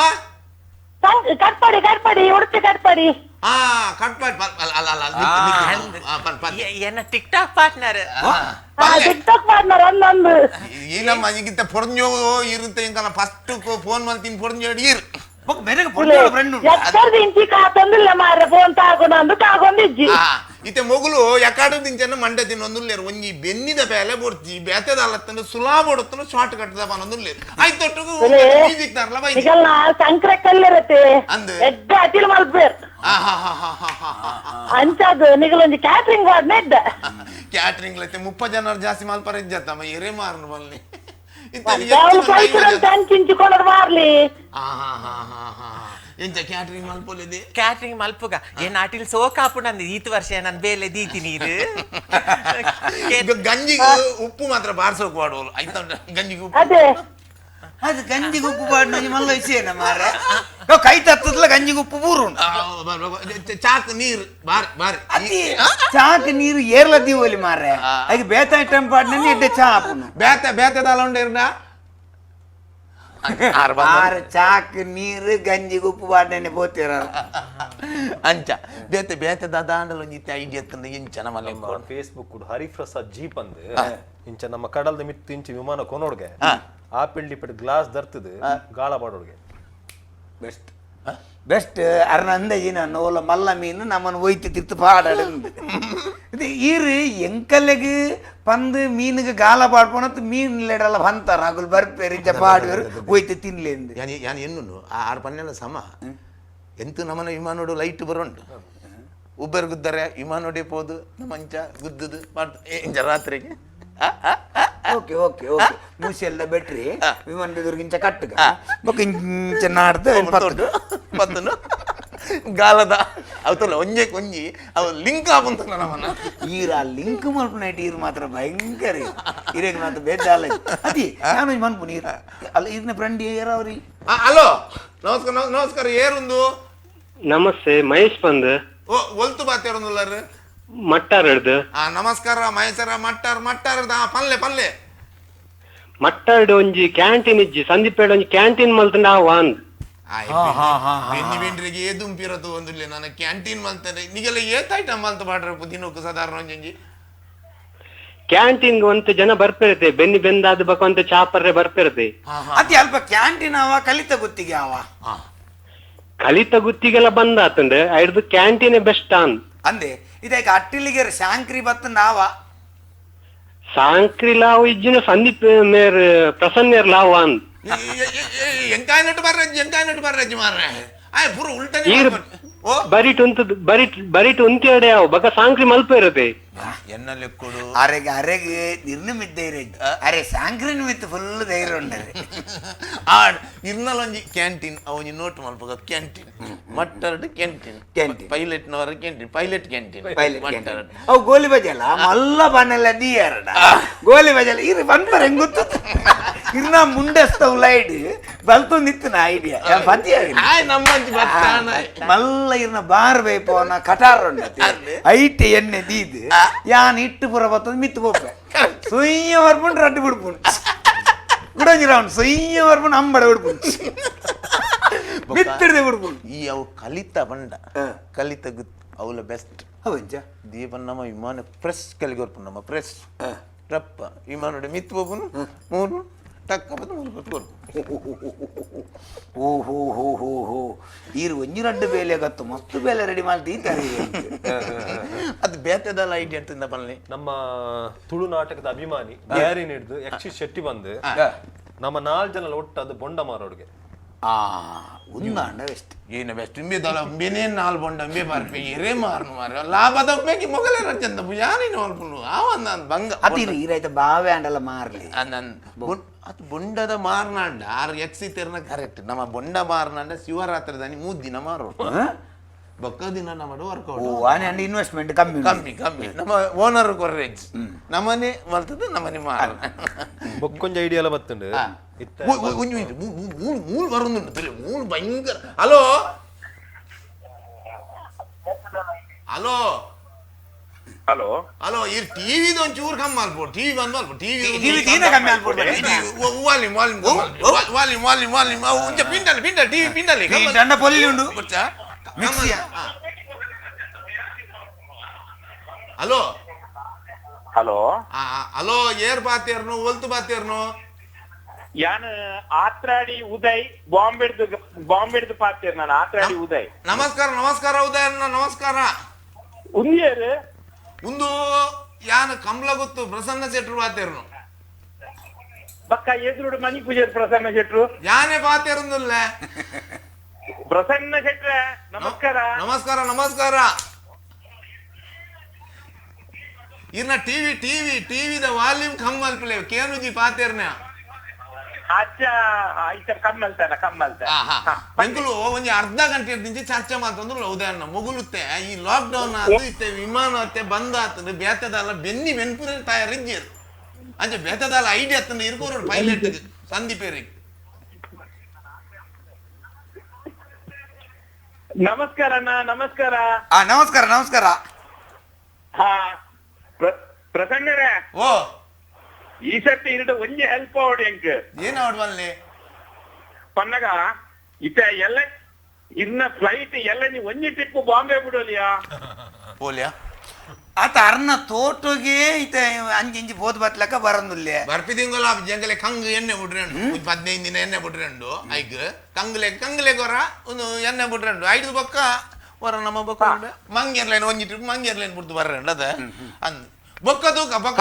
ಕಟ್ಪಾಡಿ ಕಟ್ಪಾಡಿ ಉಡುಪಿ ಕಟ್ಪಾಡಿ ಆ ಕಟ್ ಮಾಡಿ ಅಲ್ಲ ಅಲ್ಲ ಅಲ್ಲ ಎನ್ನ tick talk partner tick talk partner ಒಂದೊಂದು ಈ ನಮ್ಮ ಈಗಿಂತ ಪೊರ್ಂಜೋ ಇರುತ್ತೆ ಇಂಕಲ್ಲ ಫಸ್ಟ್ ಫೋನ್ ಮಾಡ್ತೀನಿ ಪೊರ್ಂಜೋ ಇರ್ ಬೆರಗ ಫ್ರೆಂಡ್ ಎತ್ತರ್ದು ಇಂಚಿ ಕಾತೊಂದಿಲ್ಲ ಮಾರ್ರೆ ಫೋನ್ ತಾಗೊಂಡು ಅಂದು ತಾಗೊಂದಿಜ್ಜಿ ಇತ್ತೆ ಮೊಗುಲು ಎಕಾಡು ದಿಂಚನ ಮಂಡೆ ತಿನ್ನೊಂದುಲ್ಲೇರು ಒಂಜಿ ಬೆನ್ನಿದ ಬೇಲೆ ಬೊಡ್ಚಿ ಬೇತೆದ ಸುಲಾ ಬೊಡುತ್ತನ ಶಾರ್ಟ್ ಕಟ್ಟದ ಪನೊಂದುಲ್ಲೇರು ಆಯ್ತೊಟ್ಟಿಗೂ ಮ್ಯೂಸಿಕ್ ತರಲ ಬೈ ನಿಗಲ್ನ ಸಂಕ್ರಕ್ಕಲ್ಲಿರತ್ತೆ ಅಂದ್. ಎಡ್ಡ ಅಟಿಲ್ ಮಲ್ಪೇರ್ ಆ ಹಾ ಹಾ ಹಾ ಹಾ ಹಾ ಹಾ ಅಂಚದು ನಿಗಲೊಂಜಿ ಕ್ಯಾಟ್ರಿಂಗ್ ವಾರ್ಡ್ ಎಡ್ಡ ಕ್ಯಾಟ್ರಿಂಗ್ ಲೈತೆ 30 ಜನ ಜಾಸ್ತಿ ಮಲ್ಪರ ಇಜ್ಜತ್ತಮ್ಮ ಎರೆ ಮಾರನು ಬಲ್ನಿ ಅವಳು ಅಂಚಿಂಚಿ ಕೊಡೋದು ಮಾರ್ಲಿ ಎಂಚ ಕ್ಯಾಟ್ರಿಂಗ್ ಮಲ್ಪೊಲಿದೆ ಕ್ಯಾಟ್ರಿಂಗ್ ಮಲ್ಪುಗ ಏನ್ ಅಟಿಲ್ ಸೋಕಾಪು ನಂದು ಈತ್ ವರ್ಷ ನಾನು ಬೇಲೆ ದೀತಿ ನೀರು ಈಗ ಗಂಜಿಗೆ ಉಪ್ಪು ಮಾತ್ರ ಬಾರ್ಸೋಕ್ ಮಾಡುವಳು ಆಯ್ತಾ ಗಂಜಿಗೆ ಉಪ್ಪು ಅದೇ ಅದು ಗಂಜಿಗೆ ಉಪ್ಪು ಪಾಡ್ನ ಮಲ್ಲ ವಿಷಯ ಮಾರ್ರೆ. ಕೈ ತತ್ತದಲ್ಲ ಗಂಜಿಗೆ ಉಪ್ಪು ಬೂರು. ಚಾಕ್ ನೀರು ಬಾರಿ ಬಾರಿ. ಅತಿ ಚಾಕ್ ನೀರು ಏರ್ಲ ದೀವಲಿ ಮಾರ್ರೆ. ಅದಕ್ಕೆ ಬೇತ ಐಟಮ್ ಪಾಡ್ನ ಎಡ್ಡೆ ಚಾ ಆಪುನು. ಬೇತೆ ಬೇತೆ ದಾಲ ಉಂಡಿರ್ನ ಆರು ಚಾಕ್ ನೀರು ಗಂಜಿಗೆ ಉಪ್ಪು ಪಾಡ್ನೆ ಪೋತಿರ. ಅಂಚ ಬೇತೆ ಬೇತೆ ದಾದಾಂಡಲ ಒಂಜಿ ಐಡಿಯಾ ತಂದು ಇಂಚ ನಮ್ಮ ಫೇಸ್ಬುಕ್ ಹರಿಪ್ರಸಾದ್ ಜೀಪ್ ಅಂದ್ ಇಂಚ ನಮ್ಮ ಕಡಲ್ದ ಮಿತ್ತು ಇಂಚ ವಿಮಾನ ಕೊನೋಡ್ಗೆ ಆಪಿಲ್ ಡಿಪೆಟ್ ಗ್ಲಾಸ್ ದರ್ತದ ಗಾಳ ಪಾಡೋಡ್ಗೆ. ಬೆಸ್ಟ್ ಬೆಸ್ಟ್ ಅರ್ನ ಅಂದಾಜಿನ ನೋಲ ಮಲ್ಲ ಮೀನು ನಮ್ಮನ್ನು ಒಯ್ತು ತಿರ್ತು ಪಾಡಾಡು. ಇದು ಈರು ಎಂಕಲೆಗ್ ಪಂದು ಮೀನುಗೆ ಗಾಲ ಪಾಡ್ಪೋನತ್ತು ಮೀನ್ ಲೆಡಲ್ಲ ಬಂತಾರ ಅಗುಲ್ ಬರ್ಪೇರು ಇಂಚ ಪಾಡುವರು ಒಯ್ತು ತಿನ್ಲೇಂದು. ಯಾನ್ ಯಾನ್ ಎನ್ನುನು ಆರು ಪನ್ನೆಲ್ಲ ಸಮ ಎಂತು ನಮ್ಮನ ವಿಮಾನೋಡು ಲೈಟ್ ಬರೋಂಡು ಉಬ್ಬರ್ ಗುದ್ದರೆ ವಿಮಾನೋಡೆ ಪೋದು ನಮ್ಮಂಚ ಗುದ್ದುದು ಇಂಚ ರಾತ್ರಿಗೆ. ಓಕೆ ಓಕೆ ಓಕೆ ಮೂಸಿ ಎಲ್ಲ ಬೆಟ್ರಿ ವಿಮಾನ ಇಂಚ ಕಟ್ಟುಗ ಬೊಕ್ಕ ಇಂಚ ನಾಡ್ದು ಪತ್ತನು ಗಾಲದ ಅವತ್ತಲ್ಲ ಒಂಜೆ ಒಂಜಿ ಅವು ಲಿಂಕ್ ಆಪುಂತ ನಮ್ಮನ್ನ. ಈರ ಲಿಂಕ್ ಮಲ್ಪುನೈಟ್ ಈರು ಮಾತ್ರ ಭಯಂಕರ ಇರೇಗ ಮಾತ್ರ ಬೇಜಾಲ ಅದಿ ನಾನು ಮನ್ಪು ನೀರು ಅಲ್ಲ ಈರಿನ ಫ್ರೆಂಡ್ ಏರವ್ರಿ. ಹಲೋ ನಮಸ್ಕಾರ ನಮಸ್ಕಾರ ಏರುಂದು. ನಮಸ್ತೆ ಮಹೇಶ್ ಬಂದ್. ಓ ಒಲ್ತು ಬಾತೇರುಂದುಲ್ಲಾರು ಮಟ್ಟಾರ್ ಹಿಡ್ದು. ನಮಸ್ಕಾರ ಮಹೇಶರ ಮಟ್ಟಾರ್ ಮಟ್ಟಾರ್ ಪಲ್ಲೆ ಪಲ್ಲೆ. ಮಟ್ಟಾರ್ಡ್ ಒಂಜಿ ಕ್ಯಾಂಟೀನ್ ಇಜ್ಜಿ ಸಂದೀಪ್ ಒಂಜಿ ಕ್ಯಾಂಟೀನ್ ಮಲ್ತಂಡ ವಾಂದ್. ಬೆನ್ನಿ ಬೆಂಡ್ರಿಗೆ ಏದುಂಪಿರದು ಒಂದಿಲ್ಲ ನಾನು ಕ್ಯಾಂಟೀನ್ ಮಲ್ತಾರೆ ನಿಗೆಲ್ಲ ಏತ್ ಐಟಮ್ ಮಲ್ತ ಪಾಡ್ರೆ ದಿನಕ್ಕೆ ಸಾಧಾರಣ ಒಂಜೊಂಜಿ. ಕ್ಯಾಂಟೀನ್ ಒಂತ ಜನ ಬರ್ಪಿರತೆ ಬೆನ್ನಿ ಬೆಂದಾದ ಬಕ ಒಂತ ಚಾಪರ್ರೆ ಬರ್ಪಿರತೆ. ಅತಿ ಅಲ್ಪ ಕ್ಯಾಂಟೀನ್ ಅವ ಕಲಿತ ಗುತ್ತಿಗೆ ಅವ. ಕಲಿತ ಗುತ್ತಿಗೆಲ್ಲ ಬಂದಾತಂದ್ರೆ ಐಡ್ದು ಕ್ಯಾಂಟೀನ್ ಬೆಸ್ಟ್ ಅನ್ ಅಂದೆ. ಇದಕ್ಕೆ ಅಟ್ಟಿಲಿಗೆ ಶಾಂಕ್ರಿ ಬತ್ತ ನಾವ ಸಾಂಕ್ರಿ ಲಾವ್ ಇಜ್ಜಿನ ಸಂದೀಪ್ ಮೇರ್ ಪ್ರಸನ್ಯರ್ ಲಾವ್ ಅನ್. ಎಂಕಾಯ ನಟ್ಟು ಬರ್ರೆ ಎಂಕಾಯ ನಟ್ಟು ಬರ್ರೆ ಮಾರ್ರೆ ಆಯ್ ಪೂರ ಉಲ್ಟನೆ. ಬರಿಟ್ ಉಂತ ಬರಿಟ್ ಬರಿಟ್ ಉಂತೇಡೆ ಅವು ಬಕ ಸಾಂಕ್ರಿ ಮಲ್ಪ ಇರತೆ. ಎನ್ನ ಲೆಕ್ಕಡು ಅರೆಗೆ ಅರೆಗೆ ನಿರ್ನಮಿದ್ದ ಅರೆ ಸಾಂಕ್ರಿ ನಿಮಿತ್ತ ಫುಲ್ ಧೈರ್ಯ ಉಂಡರೆ. ಆಡ್ ಇರ್ನಲೊಂಜಿ ಕ್ಯಾಂಟೀನ್ ಅವೊಂಜಿ ನೋಟ್ ಮಲ್ಪಗ ಕ್ಯಾಂಟೀನ್ ಮಟ್ಟರ್ಡ್ ಕ್ಯಾಂಟೀನ್ ಕ್ಯಾಂಟೀನ್ ಪೈಲಟ್ ನವರ canteen pilot canteen pilot canteen. ಅವು ಗೋಲಿ ಬಜಲ್ಲ ಮಲ್ಲ ಬನ್ನೆಲ್ಲ ದೀಯರಡ ಗೋಲಿ ಬಜಲ್ಲ ಇರು ಬಂದ್ಬರ ಹೆಂಗ್ ಗೊತ್ತು ಇರ್ನ ಮುಂಡೆಸ್ತವು ಲೈಡ್ ಬಲ್ತೊಂದಿತ್ತು ನಾ ಐಡಿಯಾ ಪತಿ ಮಲ್ಲ ಇರ್ನ ಬಾರ್ ಬೇಪೋನ ಕಟಾರ್ ಉಂಡತೆ ಐಟ್ ಎಣ್ಣೆ ದೀದ್ ಯಾನ್ ಇಟ್ಟು ಪುರ ಬತ್ತದ ಮಿತ್ತು ಪೋಪೆ ಸುಯ್ಯ ಬರ್ಪುಂಡು ರಡ್ಡು ಬಿಡ್ಪುಂಡು ಕುಡಂಜಿ ರೌಂಡ್ ಸುಯ್ಯ ಬರ್ಪುಂಡು ಅಂಬಡ ಬಿಡ್ಪುಂಡು ಮಿತ್ತಿಡ್ದೆ ಬಿಡ್ಪುಂಡು. ಈ ಅವು ಕಲಿತ ಬಂಡ ಕಲಿತ ಗುತ್ ಅವಲ ಬೆಸ್ಟ್ ಅವಂಚ ದೀಪನ್ ನಮ್ಮ ವಿಮಾನ ಪ್ರೆಸ್ ಕಲಿಗೊರ್ಪು ನಮ್ಮ ಪ್ರೆಸ್ ರಪ್ಪ ವಿಮಾನೋಡೆ ಮಿತ್ತು ಪೋಪುನು ಮೂರು ಟಕ್ಕ ಬತ್ತು ಮೂರು ಕೊರ್ಪು. ಓ ಹೋ ಹೋ ಹೋ ಹೋ ಈರು ಒಂಜಿ ರಡ್ಡು ಬೇಲೆ ಗತ್ತು ಮಸ್ತ್ ಬೇಲೆ ರೆಡಿ ಮಾಡ್ತೀತಾರೆ. ಅದು ಬೇತೆದಲ್ಲ ಐಡಿಯಾ ಅಂತ ಪಲ್ಲೆ. ನಮ್ಮ ತುಳು ನಾಟಕದ ಅಭಿಮಾನಿ ಬ್ಯಾರಿ ಹಿಡಿದು ಯಕ್ಷಿ ಶೆಟ್ಟಿ ಬಂದು ನಮ್ಮ ನಾಲ್ ಜನ ಒಟ್ಟು ಅದು ಬೊಂಡ ಮಾರೋಡ್ಗೆ. ಉಂದಾಂಡ ಬೆಸ್ಟ್ ಏನ ಬೆಸ್ಟ್ ಇಂಬೆ ದಲ ಇಂಬೆನೇ ನಾಲ್ ಬೊಂಡ ಇಂಬೆ ಬರ್ಪೆ ಎರೆ ಮಾರ್ನು ಮಾರ ಲಾಭದ ಬೇಕಿ ಮೊಗಲೇ ರಚಂದ ಯಾನೇನು ಮಲ್ಪುನು ಆವ ನಾನು ಬಂಗ ಅತಿ ಈರೈತ ಬಾವೆ ಅಂಡಲ ಮಾರ್ಲಿ. ನನ್ ಅದು ಬೊಂಡದ ಮಾರ್ನಾಂಡ ಆರು ಎಕ್ಸಿ ತೆರ್ನ ಕರೆಕ್ಟ್ ನಮ್ಮ ಬೊಂಡ ಮಾರ್ನಾಂಡ ಶಿವರಾತ್ರಿ ದಾನಿ ಮೂರು ದಿನ ಮಾರೋ ಬೊಕ್ಕ ದಿನ ನಮ್ಮ ವರ್ಕೌಟ್. ಓ ಆನೆ ಅಂಡ ಇನ್ವೆಸ್ಟ್ಮೆಂಟ್ ಕಮ್ಮಿ ಕಮ್ಮಿ ಕಮ್ಮಿ ನಮ್ಮ ಓನರ್ ಕೊರ್ರೇಜ್ ನಮ್ಮನೆ ಮಲ್ತದ ನಮ್ಮನೆ ಮಾರ. ಬೊಕ್ಕೊಂಜ ಐಡಿಯಾ ಎಲ್ಲ ಬತ್ತುಂಡು. ಮೂರು ಮೂರು ಬರೋದುಂಟು ಮೂರು ಭಯಂಕರ. ಹಲೋ ಹಲೋ ಹಲೋ ಹಲೋ ಈ ಟಿವಿದ ಒಂಚೂರು ಕಮ್ಮಿ ಅಲ್ಪೋ ಟಿವಿ ಬಂದ್ ಅಲ್ಪ ಟಿವಿ ಟಿವಿ ತೀನ ಕಮ್ಮಿ ಅಲ್ಪೋ. Volume volume volume volume volume ಒಂಚ ಪಿಂಡಲಿ ಪಿಂಡಲಿ ಟಿವಿ ಪಿಂಡಲಿ ದಂಡ ಪೊಲ್ಲಿ ಉಂಡು. ಗೊತ್ತಾ? ಹಲೋ ಹಲೋ ಹಲೋ ಏರ್ ಬಾತೇರ್ನು ಒಲ್ತು ಬಾತೇರ್ನು. ಯಾನ್ ಆತ್ರಾಡಿ ಉದಯ್ ಬಾಂಬೆಡ್ದು ಬಾಂಬೆಡ್ದು ಪಾತೇರ್ ನಾನು ಆತ್ರಾಡಿ ಉದಯ್. ನಮಸ್ಕಾರ ನಮಸ್ಕಾರ ಉದಯ್ ಅಣ್ಣ ನಮಸ್ಕಾರ. ಉಂದಿಯರ್ ಒಂದು ಯಾನ್ ಕಮಲ ಗೊತ್ತು ಪ್ರಸನ್ನ ಶೆಟ್ರು ಬಾತೇರ್ನು. ಬಕ್ಕ ಎದುರುಡು ಮಣಿ ಪೂಜೆ ಪ್ರಸನ್ನ ಶೆಟ್ರು ಯಾನೇ ಬಾತೇರುಂದಿಲ್ಲ. ಪ್ರಸನ್ನ ಶೆಟ್ರ ನಮಸ್ಕಾರ ನಮಸ್ಕಾರ ನಮಸ್ಕಾರ. ಇರ್ನ ಟಿವಿ ಟಿವಿ ಟಿವಿದ ವಾಲ್ಯೂಮ್ ಕಮ್ಮಿ ಅಲ್ಪಲೆ ಕೇನುಜಿ ಪಾತೇರ್ನ. ಅಚ್ಚಾ ಐತ ಕಮ್ಮಲ್ತಾನ ಕಮ್ಮಲ್ತ. ಬೆಂಗಳೂರು ಒಂಜಿ ಅರ್ಧ ಗಂಟೆ ದಿಂಚಿ ಚರ್ಚೆ ಮಾತಂದ್ರು ಉದಯಣ್ಣ ಮುಗುಲುತ್ತೆ ಈ ಲಾಕ್ ಡೌನ್ ಆತು ಇತ್ತೆ ವಿಮಾನ ಅತ್ತೆ ಬಂದ್ ಆತಂದ್ರೆ ಬೇತದಲ್ಲ ಬೆನ್ನಿ ಬೆನ್ಪುರ ತಯಾರಿದ್ದೀರು ಅಂಚೆ ಬೇತದಲ್ಲ ಐಡಿಯಾ ಅತ್ತಂದ್ರೆ ಇರ್ಕೋರು ಪೈಲಟ್ ಸಂದೀಪೇರಿಗೆ. ನಮಸ್ಕಾರ ಅಣ್ಣ, ನಮಸ್ಕಾರ. ನಮಸ್ಕಾರ ನಮಸ್ಕಾರ. ಹಾ ಪ್ರಸನ್ನರೇ, ಓ ಈ ಸರ್ತಿ ಇರಡು ಒಂಜಿ ಹೆಲ್ಪ್ ಅವಡು ಎಂಕ್. ಏನ್ ಅವಡು ಬಲ್ಲೆ ಪನ್ನಗ ಇತ್ತ ಎಲ್ಲ ಇನ್ನ ಫ್ಲೈಟ್ ಎಲ್ಲ ನೀ ಒಂಜಿ ಟ್ರಿಪ್ ಬಾಂಬೆ ಬಿಡೋಲಿಯಾ ಪೋಲಿಯಾ ಆತ ಅರ್ನ ತೋಟಗೆ ಇತ ಅಂಜಿ ಇಂಜಿ ಬೋದ್ ಬತ್ಲಕ ಬರಂದುಲ್ಲೆ ಬರ್ಪಿ ತಿಂಗಳ ಜಂಗಲೆ ಕಂಗ್ ಎಣ್ಣೆ ಬಿಡ್ರೆಂಡು 15 ದಿನ ಎಣ್ಣೆ ಬಿಡ್ರೆಂಡು ಐಕ್ ಕಂಗ್ಲೆ ಕಂಗ್ಲೆ ಗೊರ ಒಂದು ಎಣ್ಣೆ ಬಿಡ್ರೆಂಡು ಐದು ಬೊಕ್ಕ ಹೊರ ನಮ್ಮ ಬೊಕ್ಕ ಮಂಗೇರ್ಲೈನ್ ಒಂಜಿ ಟ್ರಿಪ್ ಮಂಗೇರ್ಲೈನ್ ಬಿಡ್ದು ಬರ್ರೆಂಡು ಅದ ಅಂದ್ ಬೊಕ್ಕ ತೂಕ ಬೊಕ್ಕ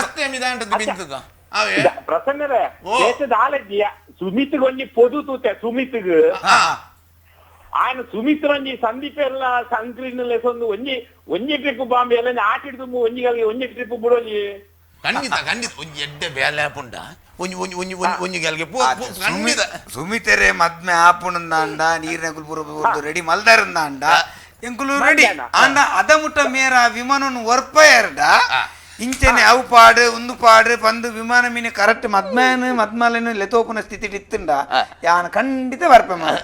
ಅಷ್ಟೇ ಮಿದಾಂಟದ ಬಿಂತುಕ ಅವೇ ಪ್ರಸನ್ನರೇ ದೇಶದ ಆಲಜ್ಜಿಯ ಸುಮಿತ್ಗೆ ಒಂಜಿ ಪೊದು ತೂತೆ ಸುಮಿತ್ಗ್ ఆయన ಸುಮಿತ್ ಒಂಜಿ ಸಂದೀಪ್ ಎಲ್ಲ ಸಂಕ್ರೀನ್ ಲೆಸೊಂದು ಒಂಜಿ ಒಂಜಿ ಟ್ರಿಪ್ ಬಾಂಬೆ ಎಲ್ಲ ಆಟಿಡ್ದು ಒಂಜಿ ಗಲ್ಗೆ ಒಂಜಿ ಟ್ರಿಪ್ ಬಿಡೋಲಿ. ಖಂಡಿತ ಖಂಡಿತ ಒಂಜಿ ಎಡ್ಡೆ ಬೇಲೆ ಆಪುಂಡ ಒಂಜಿ ಒಂಜಿ ಒಂಜಿ ಒಂಜಿ ಒಂಜಿ ಗಲ್ಗೆ ಖಂಡಿತ ಸುಮಿತರೆ ಮದ್ಮೆ ಆಪುಣಂದಾಂಡ ನೀರಿನ ಗುಲ್ಪುರ ರೆಡಿ ಮಲ್ದಾರಂದಾಂಡ ಎಂಕುಲು ರೆಡಿ ಆಂಡ ಅದ ಮುಟ್ಟ ಮೇರ ವಿಮಾನವನ್ನು ಒರ್ಪಯರ್ಡ ಇಂಚನೆ ಅವು ಪಾಡು ಒಂದು ಪಾಡು ಬಂದು ವಿಮಾನ ಮೀನು ಕರೆಕ್ಟ್ ಮದ್ಮೇನು ಮದ್ಮಲೇನು ಲೆತೋಪುನ ಸ್ಥಿತಿ ಇತ್ತುಂಡ ಯಾನ್ ಖಂಡಿತ ಬರ್ಪೆ ಮಾಡ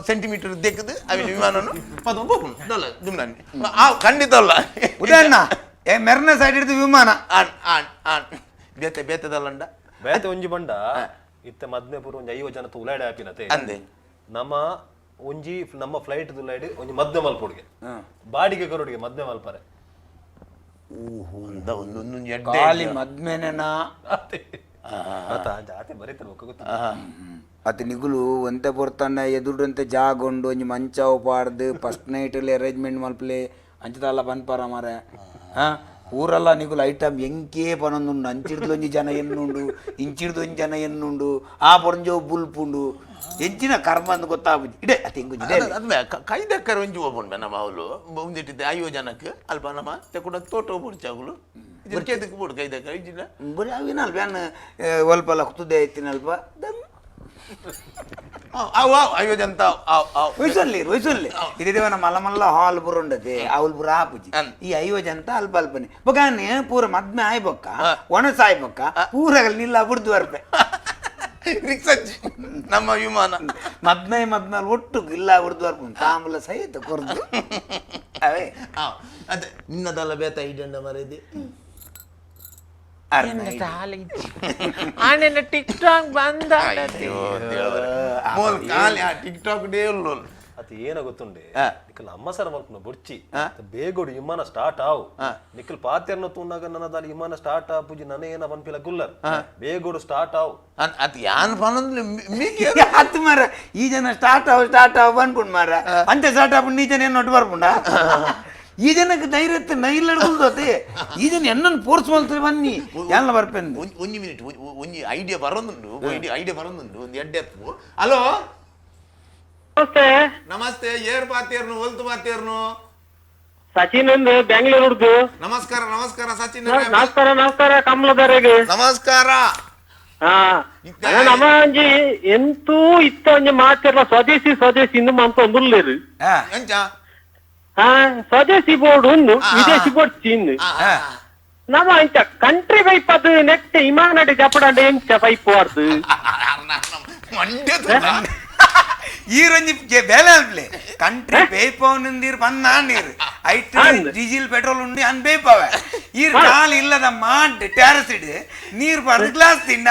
ಸೆಂಟಿಮೀಟರ್ ದೆಕ್ಕದು ಅವಿ ವಿಮಾನನು ಪದ ಹೋಗುನು ದಲ್ಲ ದುಮ್ನಾನಿ ಆ ಖಂಡಿತ ಅಲ್ಲ ಉದಾಹರಣ ಏ ಮೆರ್ನ ಸೈಡ್ ಹಿಡಿದು ವಿಮಾನ on on on ಬೇತೆ ಬೇತೆದಲ್ಲಂಡ ಬೇತೆ ಒಂಜಿ ಬಂಡ ಇತ್ತೆ ಮದ್ಮೆ ಪೂರ ಒಂಜಿ 50 ಜನ ಉಲಾಡೆ ಆಪಿನತೆ ಅಂದೆ ನಮ್ಮ ಒಂಜಿ ನಮ್ಮ ಫ್ಲೈಟ್ ದುಲಾಡಿ ಒಂಜಿ ಮದ್ಮೆ ಮಲ್ಪುಡ್ಗೆ ಬಾಡಿಗೆ ಕರೋಡಿಗೆ ಮದ್ಮೆ ಮಲ್ಪರೆ ಖಾಲಿ ಮದ್ಮೆನೆನಾ ಜಾತಿ ಬರೀತಾರೆ ಗೊತ್ತ ಅತ್ ನಿಗುಲು ಒಂತೆ ಪೊರ್ತನ್ನ ಎದುರುಂತೆ ಜಾಗ ಉಂಡು ಒಂಜಿ ಮಂಚಾವು ಪಾಡ್ದು ಫಸ್ಟ್ ನೈಟಲ್ಲಿ ಅರೇಂಜ್ಮೆಂಟ್ ಮಲ್ಪಲೆ ಅಂಚದಲ್ಲ ಪನ್ಪಾರ ಮಾರೆ. ಹಾ ಊರಲ್ಲ ನಿಗುಲು ಐಟಮ್ ಎಂಕೇ ಪನೊಂದುಂಡು ಅಂಚಿಡ್ದು ಒಂಜಿ ಜನ ಎನ್ನುಂಡು ಇಂಚಿಡ್ದು ಒಂಜಿ ಜನ ಎನ್ನುಂಡು ಆ ಪೊರಂಜೋ ಬುಲ್ಪುಂಡು ಎಂಚಿನ ಕರ್ಮ ಅಂದ್ ಗೊತ್ತಾಗುದು ಇಡೆ ಅತಿ ಎಂಗುಜಿ ಅದ್ಮೆ ಕೈದಕ್ಕರ ಒಂಜಿ ಹೋಗ್ಬಂಡ್ ನಮ್ಮ ಅವಳು ಒಂದಿಟ್ಟಿದ್ದೆ 50 ಜನಕ್ಕೆ ಅಲ್ಪ ನಮ್ಮ ತೆಕ್ಕುಡ ತೋಟ ಹೋಗ್ಬಿಡ್ಚಾಗುಲು ಇದಕ್ಕೆ ಬೋಡು ಕೈದಕ್ಕರ ಇಂಜಿನ ಬರೀ ಅವಿನಲ್ಪ ಯಾನ್ ಒಲ್ಪಲ್ಲ ತುದೆ ಐತಿನಲ್ಪ ಅವು 50 ಜನ ವಯಸ್ಸಲ್ಲಿ ವಯಸ್ಸಲ್ಲಿ ಇದೇವ ಮಲ್ಲ ಮಲ್ಲ ಹಾಲ್ ಬುರುಂಡದೆ ಅವಲ್ ಬುರ ಆಪುಜಿ ಈ 50 ಜನ ಅಲ್ಪ ಅಲ್ಪನೆ ಬೊಕಾನೆ ಪೂರ ಮದ್ಮೆ ಆಯ್ಬೊಕ್ಕ ಒಣಸ ಆಯ್ಬೊಕ್ಕ ಪೂರ ನಿಲ್ಲ ಬುಡ್ದು ಬರ್ಪೆ ರಿಕ್ಸಜ್ಜಿ ನಮ್ಮ ವಿಮಾನ ಮದ್ಮೆ ಮದ್ಮೇಲೆ ಒಟ್ಟು ಇಲ್ಲ ಬುಡ್ದು ಬರ್ಪು ತಾಂಬೂಲ ಸಹಿತ ಕೊರ್ದು ಅವೇ ಅದೇ ನಿನ್ನದಲ್ಲ ಬೇತ ಇಡಂಡ ಮರದಿ ಆನೆನ ಟಿಕ್ ಟಾಕ್ ಬಂದ tick talk day ಅದು ಏನ ಗೊತ್ತುಂಡೆ ನಿಖಲ್ ಅಮ್ಮ ಸರ ಮಲ್ಪುನ ಬೊಡ್ಚಿ ಬೇಗೋಡು ವಿಮಾನ ಸ್ಟಾರ್ಟ್ ಆವು ನಿಖಲ್ ಪಾತೆರ್ನ ತೂನಾಗ ನನ್ನದಲ್ಲಿ ವಿಮಾನ ಸ್ಟಾರ್ಟ್ ಆಪುಜಿ ನನ ಏನ ಪನ್ಪಿಲ ಗುಲ್ಲರ್ ಬೇಗೋಡು ಸ್ಟಾರ್ಟ್ ಆವು ಅದು ಯಾನ್ ಪನಂದ್ಲೆ ಅತ್ತು ಮಾರ ಈ ಜನ ಸ್ಟಾರ್ಟ್ ಆವು ಸ್ಟಾರ್ಟ್ ಆವು ಅನ್ಕೊಂಡು ಮಾರ ಅಂತೆ ಸ್ಟಾರ್ಟ್ ಆಪುಂಡು ಈ ಜನ ಏನು ಒಟ್ಟು ಬರ್ಪುಂಡ ಈ ಜನಕ್ಕೆ ಧೈರ್ಯ ಇತ್ತು ನೈಲ್ ಅಡ್ಕೊಳ್ತೋತೆ ಈ ಜನ ಎನ್ನನ್ನು ಫೋರ್ಸ್ ಮಾಡ್ತಾರೆ ಬನ್ನಿ ಎಲ್ಲ ಬರ್ಪೆಂದು ಒಂಜಿ ಮಿನಿಟ್ ಒಂಜಿ ಐಡಿಯಾ ಬರೋದುಂಡು ಐಡಿಯಾ ಬರೋದುಂಡು ಒಂದು ಎಡ್ಡೆ ಹಲೋ ನಮಸ್ತೆ ನಮಸ್ತೆ ಏರ್ ಪಾತೇರ್ನು ಒಲ್ತು ಪಾತೇರ್ನು ಸಚಿನ್ ಅಂದ್ ಬೆಂಗಳೂರು. ನಮಸ್ಕಾರ ನಮಸ್ಕಾರ ಸಚಿನ್ ನಮಸ್ಕಾರ ನಮಸ್ಕಾರ ಕಮಲದವರೆಗೆ ನಮಸ್ಕಾರ. ನಮ್ಮ ಒಂಜಿ ಎಂತೂ ಇತ್ತ ಒಂಜಿ ಮಾತಿರ್ಲ ಸ್ವದೇಶಿ ಸ್ವದೇಶಿ ಇಂದು ಮಂತ ಒಂದುಲ್ಲೇರು ಸ್ವದೇಶಿ ಬೋರ್ಡ್ ಒಂದು ವಿದೇಶಿ ಬೋರ್ಡ್ ಚಿನ್ ನಮ್ಮ ಇಂಚ ಕಂಟ್ರಿ ಪೈಪ್ ಅದು ನೆಕ್ಸ್ಟ್ ಇಮಾನಡಿ ಜಪಡಂಡ ಎಂಚ ಪೈಪ್ ವಾರ್ದು ಈ ರಂಜಿ ಬೇಲೆ ಅನ್ಪ್ಲೆ ಕಂಟ್ರಿ ಬೇಯ್ಪವನಿಂದೀರ್ ಬಂದ ನೀರು ಐಟ್ ಡೀಸೆಲ್ ಪೆಟ್ರೋಲ್ ಉಂಡು ಅನ್ ಬೇಯ್ಪವೆ ಈ ಕಾಲ್ ಇಲ್ಲದ ಮಾಡ್ ಟ್ಯಾರಸ್ ಇಡು ನೀರ್ ಪಾಡ್ದು ಗ್ಲಾಸ್ ತಿಂಡ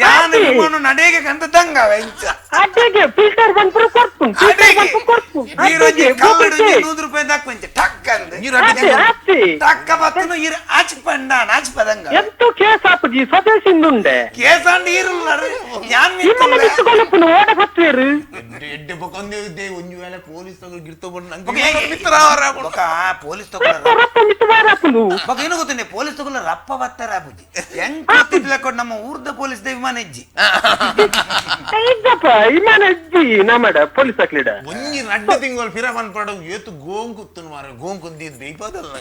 ಯಾನ್ ವಿಮಾನ ನಡೆಗೆ ಕಂತ ದಂಗವ ಇಂಚ ಫಿಲ್ಟರ್ ಬಂದು ಕೊರ್ಪು ನೀರೊಂಜಿ ಕಲ್ಲಡು 100 ರೂಪಾಯಿ ದಾಕ್ಪಂಚ ಟಕ್ ಅಂದ್ ಟಕ್ಕ ಬತ್ತನು ಈರ್ ಆಚ್ ಪಂಡ ಆಚ್ ಪದಂಗ ಎಂತ ಕೇಸ್ ಆಪುಜಿ ಸ್ವದೇಶಿಂದುಂಡೆ ಕೇಸ್ ಅಂಡ್ ಈರುಲ್ಲರು ಯಾನ್ ಮಿತ್ತುಕೊಳ್ಳಪ್ಪನು ಓಡ ಬತ್ತೇರು ಎಡ್ಡೆ ಬೊಕೊಂದೆ ಒಂಜಿ ವೇಳೆ ಪೊಲೀಸ್ ತಗೋ ಗಿರ್ತೋ ಬಂದು ಬೊಕ ಪೊಲೀಸ್ ತಗೋ ರಪ್ಪ ಮಿತ್ತು ಬಾರಪ್ಪನು ಬೊಕ ಏನು ಗೊತ್ತನೆ ಪೊಲೀಸ್ ತಗೊಲ್ಲ ರಪ್ಪ ಬತ್ತಾರ ಆಪುಜಿ ಹೆಂಗ್ ಗೊತ್ತಿದ್ಲ ಕೊಡ್ ನಮ್ಮ ಊರ್ದ ಪೊಲೀಸ್ the ವಿಮಾನ ಹೆಜ್ಜಿ ಇದ್ದಪ್ಪ ವಿಮಾನ ಹೆಜ್ಜಿ ನಮ್ಮಡ ಪೊಲೀಸ್ ಹಾಕ್ಲಿಡ ಒಂಜಿ ರಡ್ಡ ತಿಂಗಳು ಫಿರ ಪನ್ಪಾಡ ಏತು ಗೋಂಕುತ್ತನು ಮಾರ ಗೋಂಕುಂದಿ ಬೇಯ್ಪಾದಲ್ಲ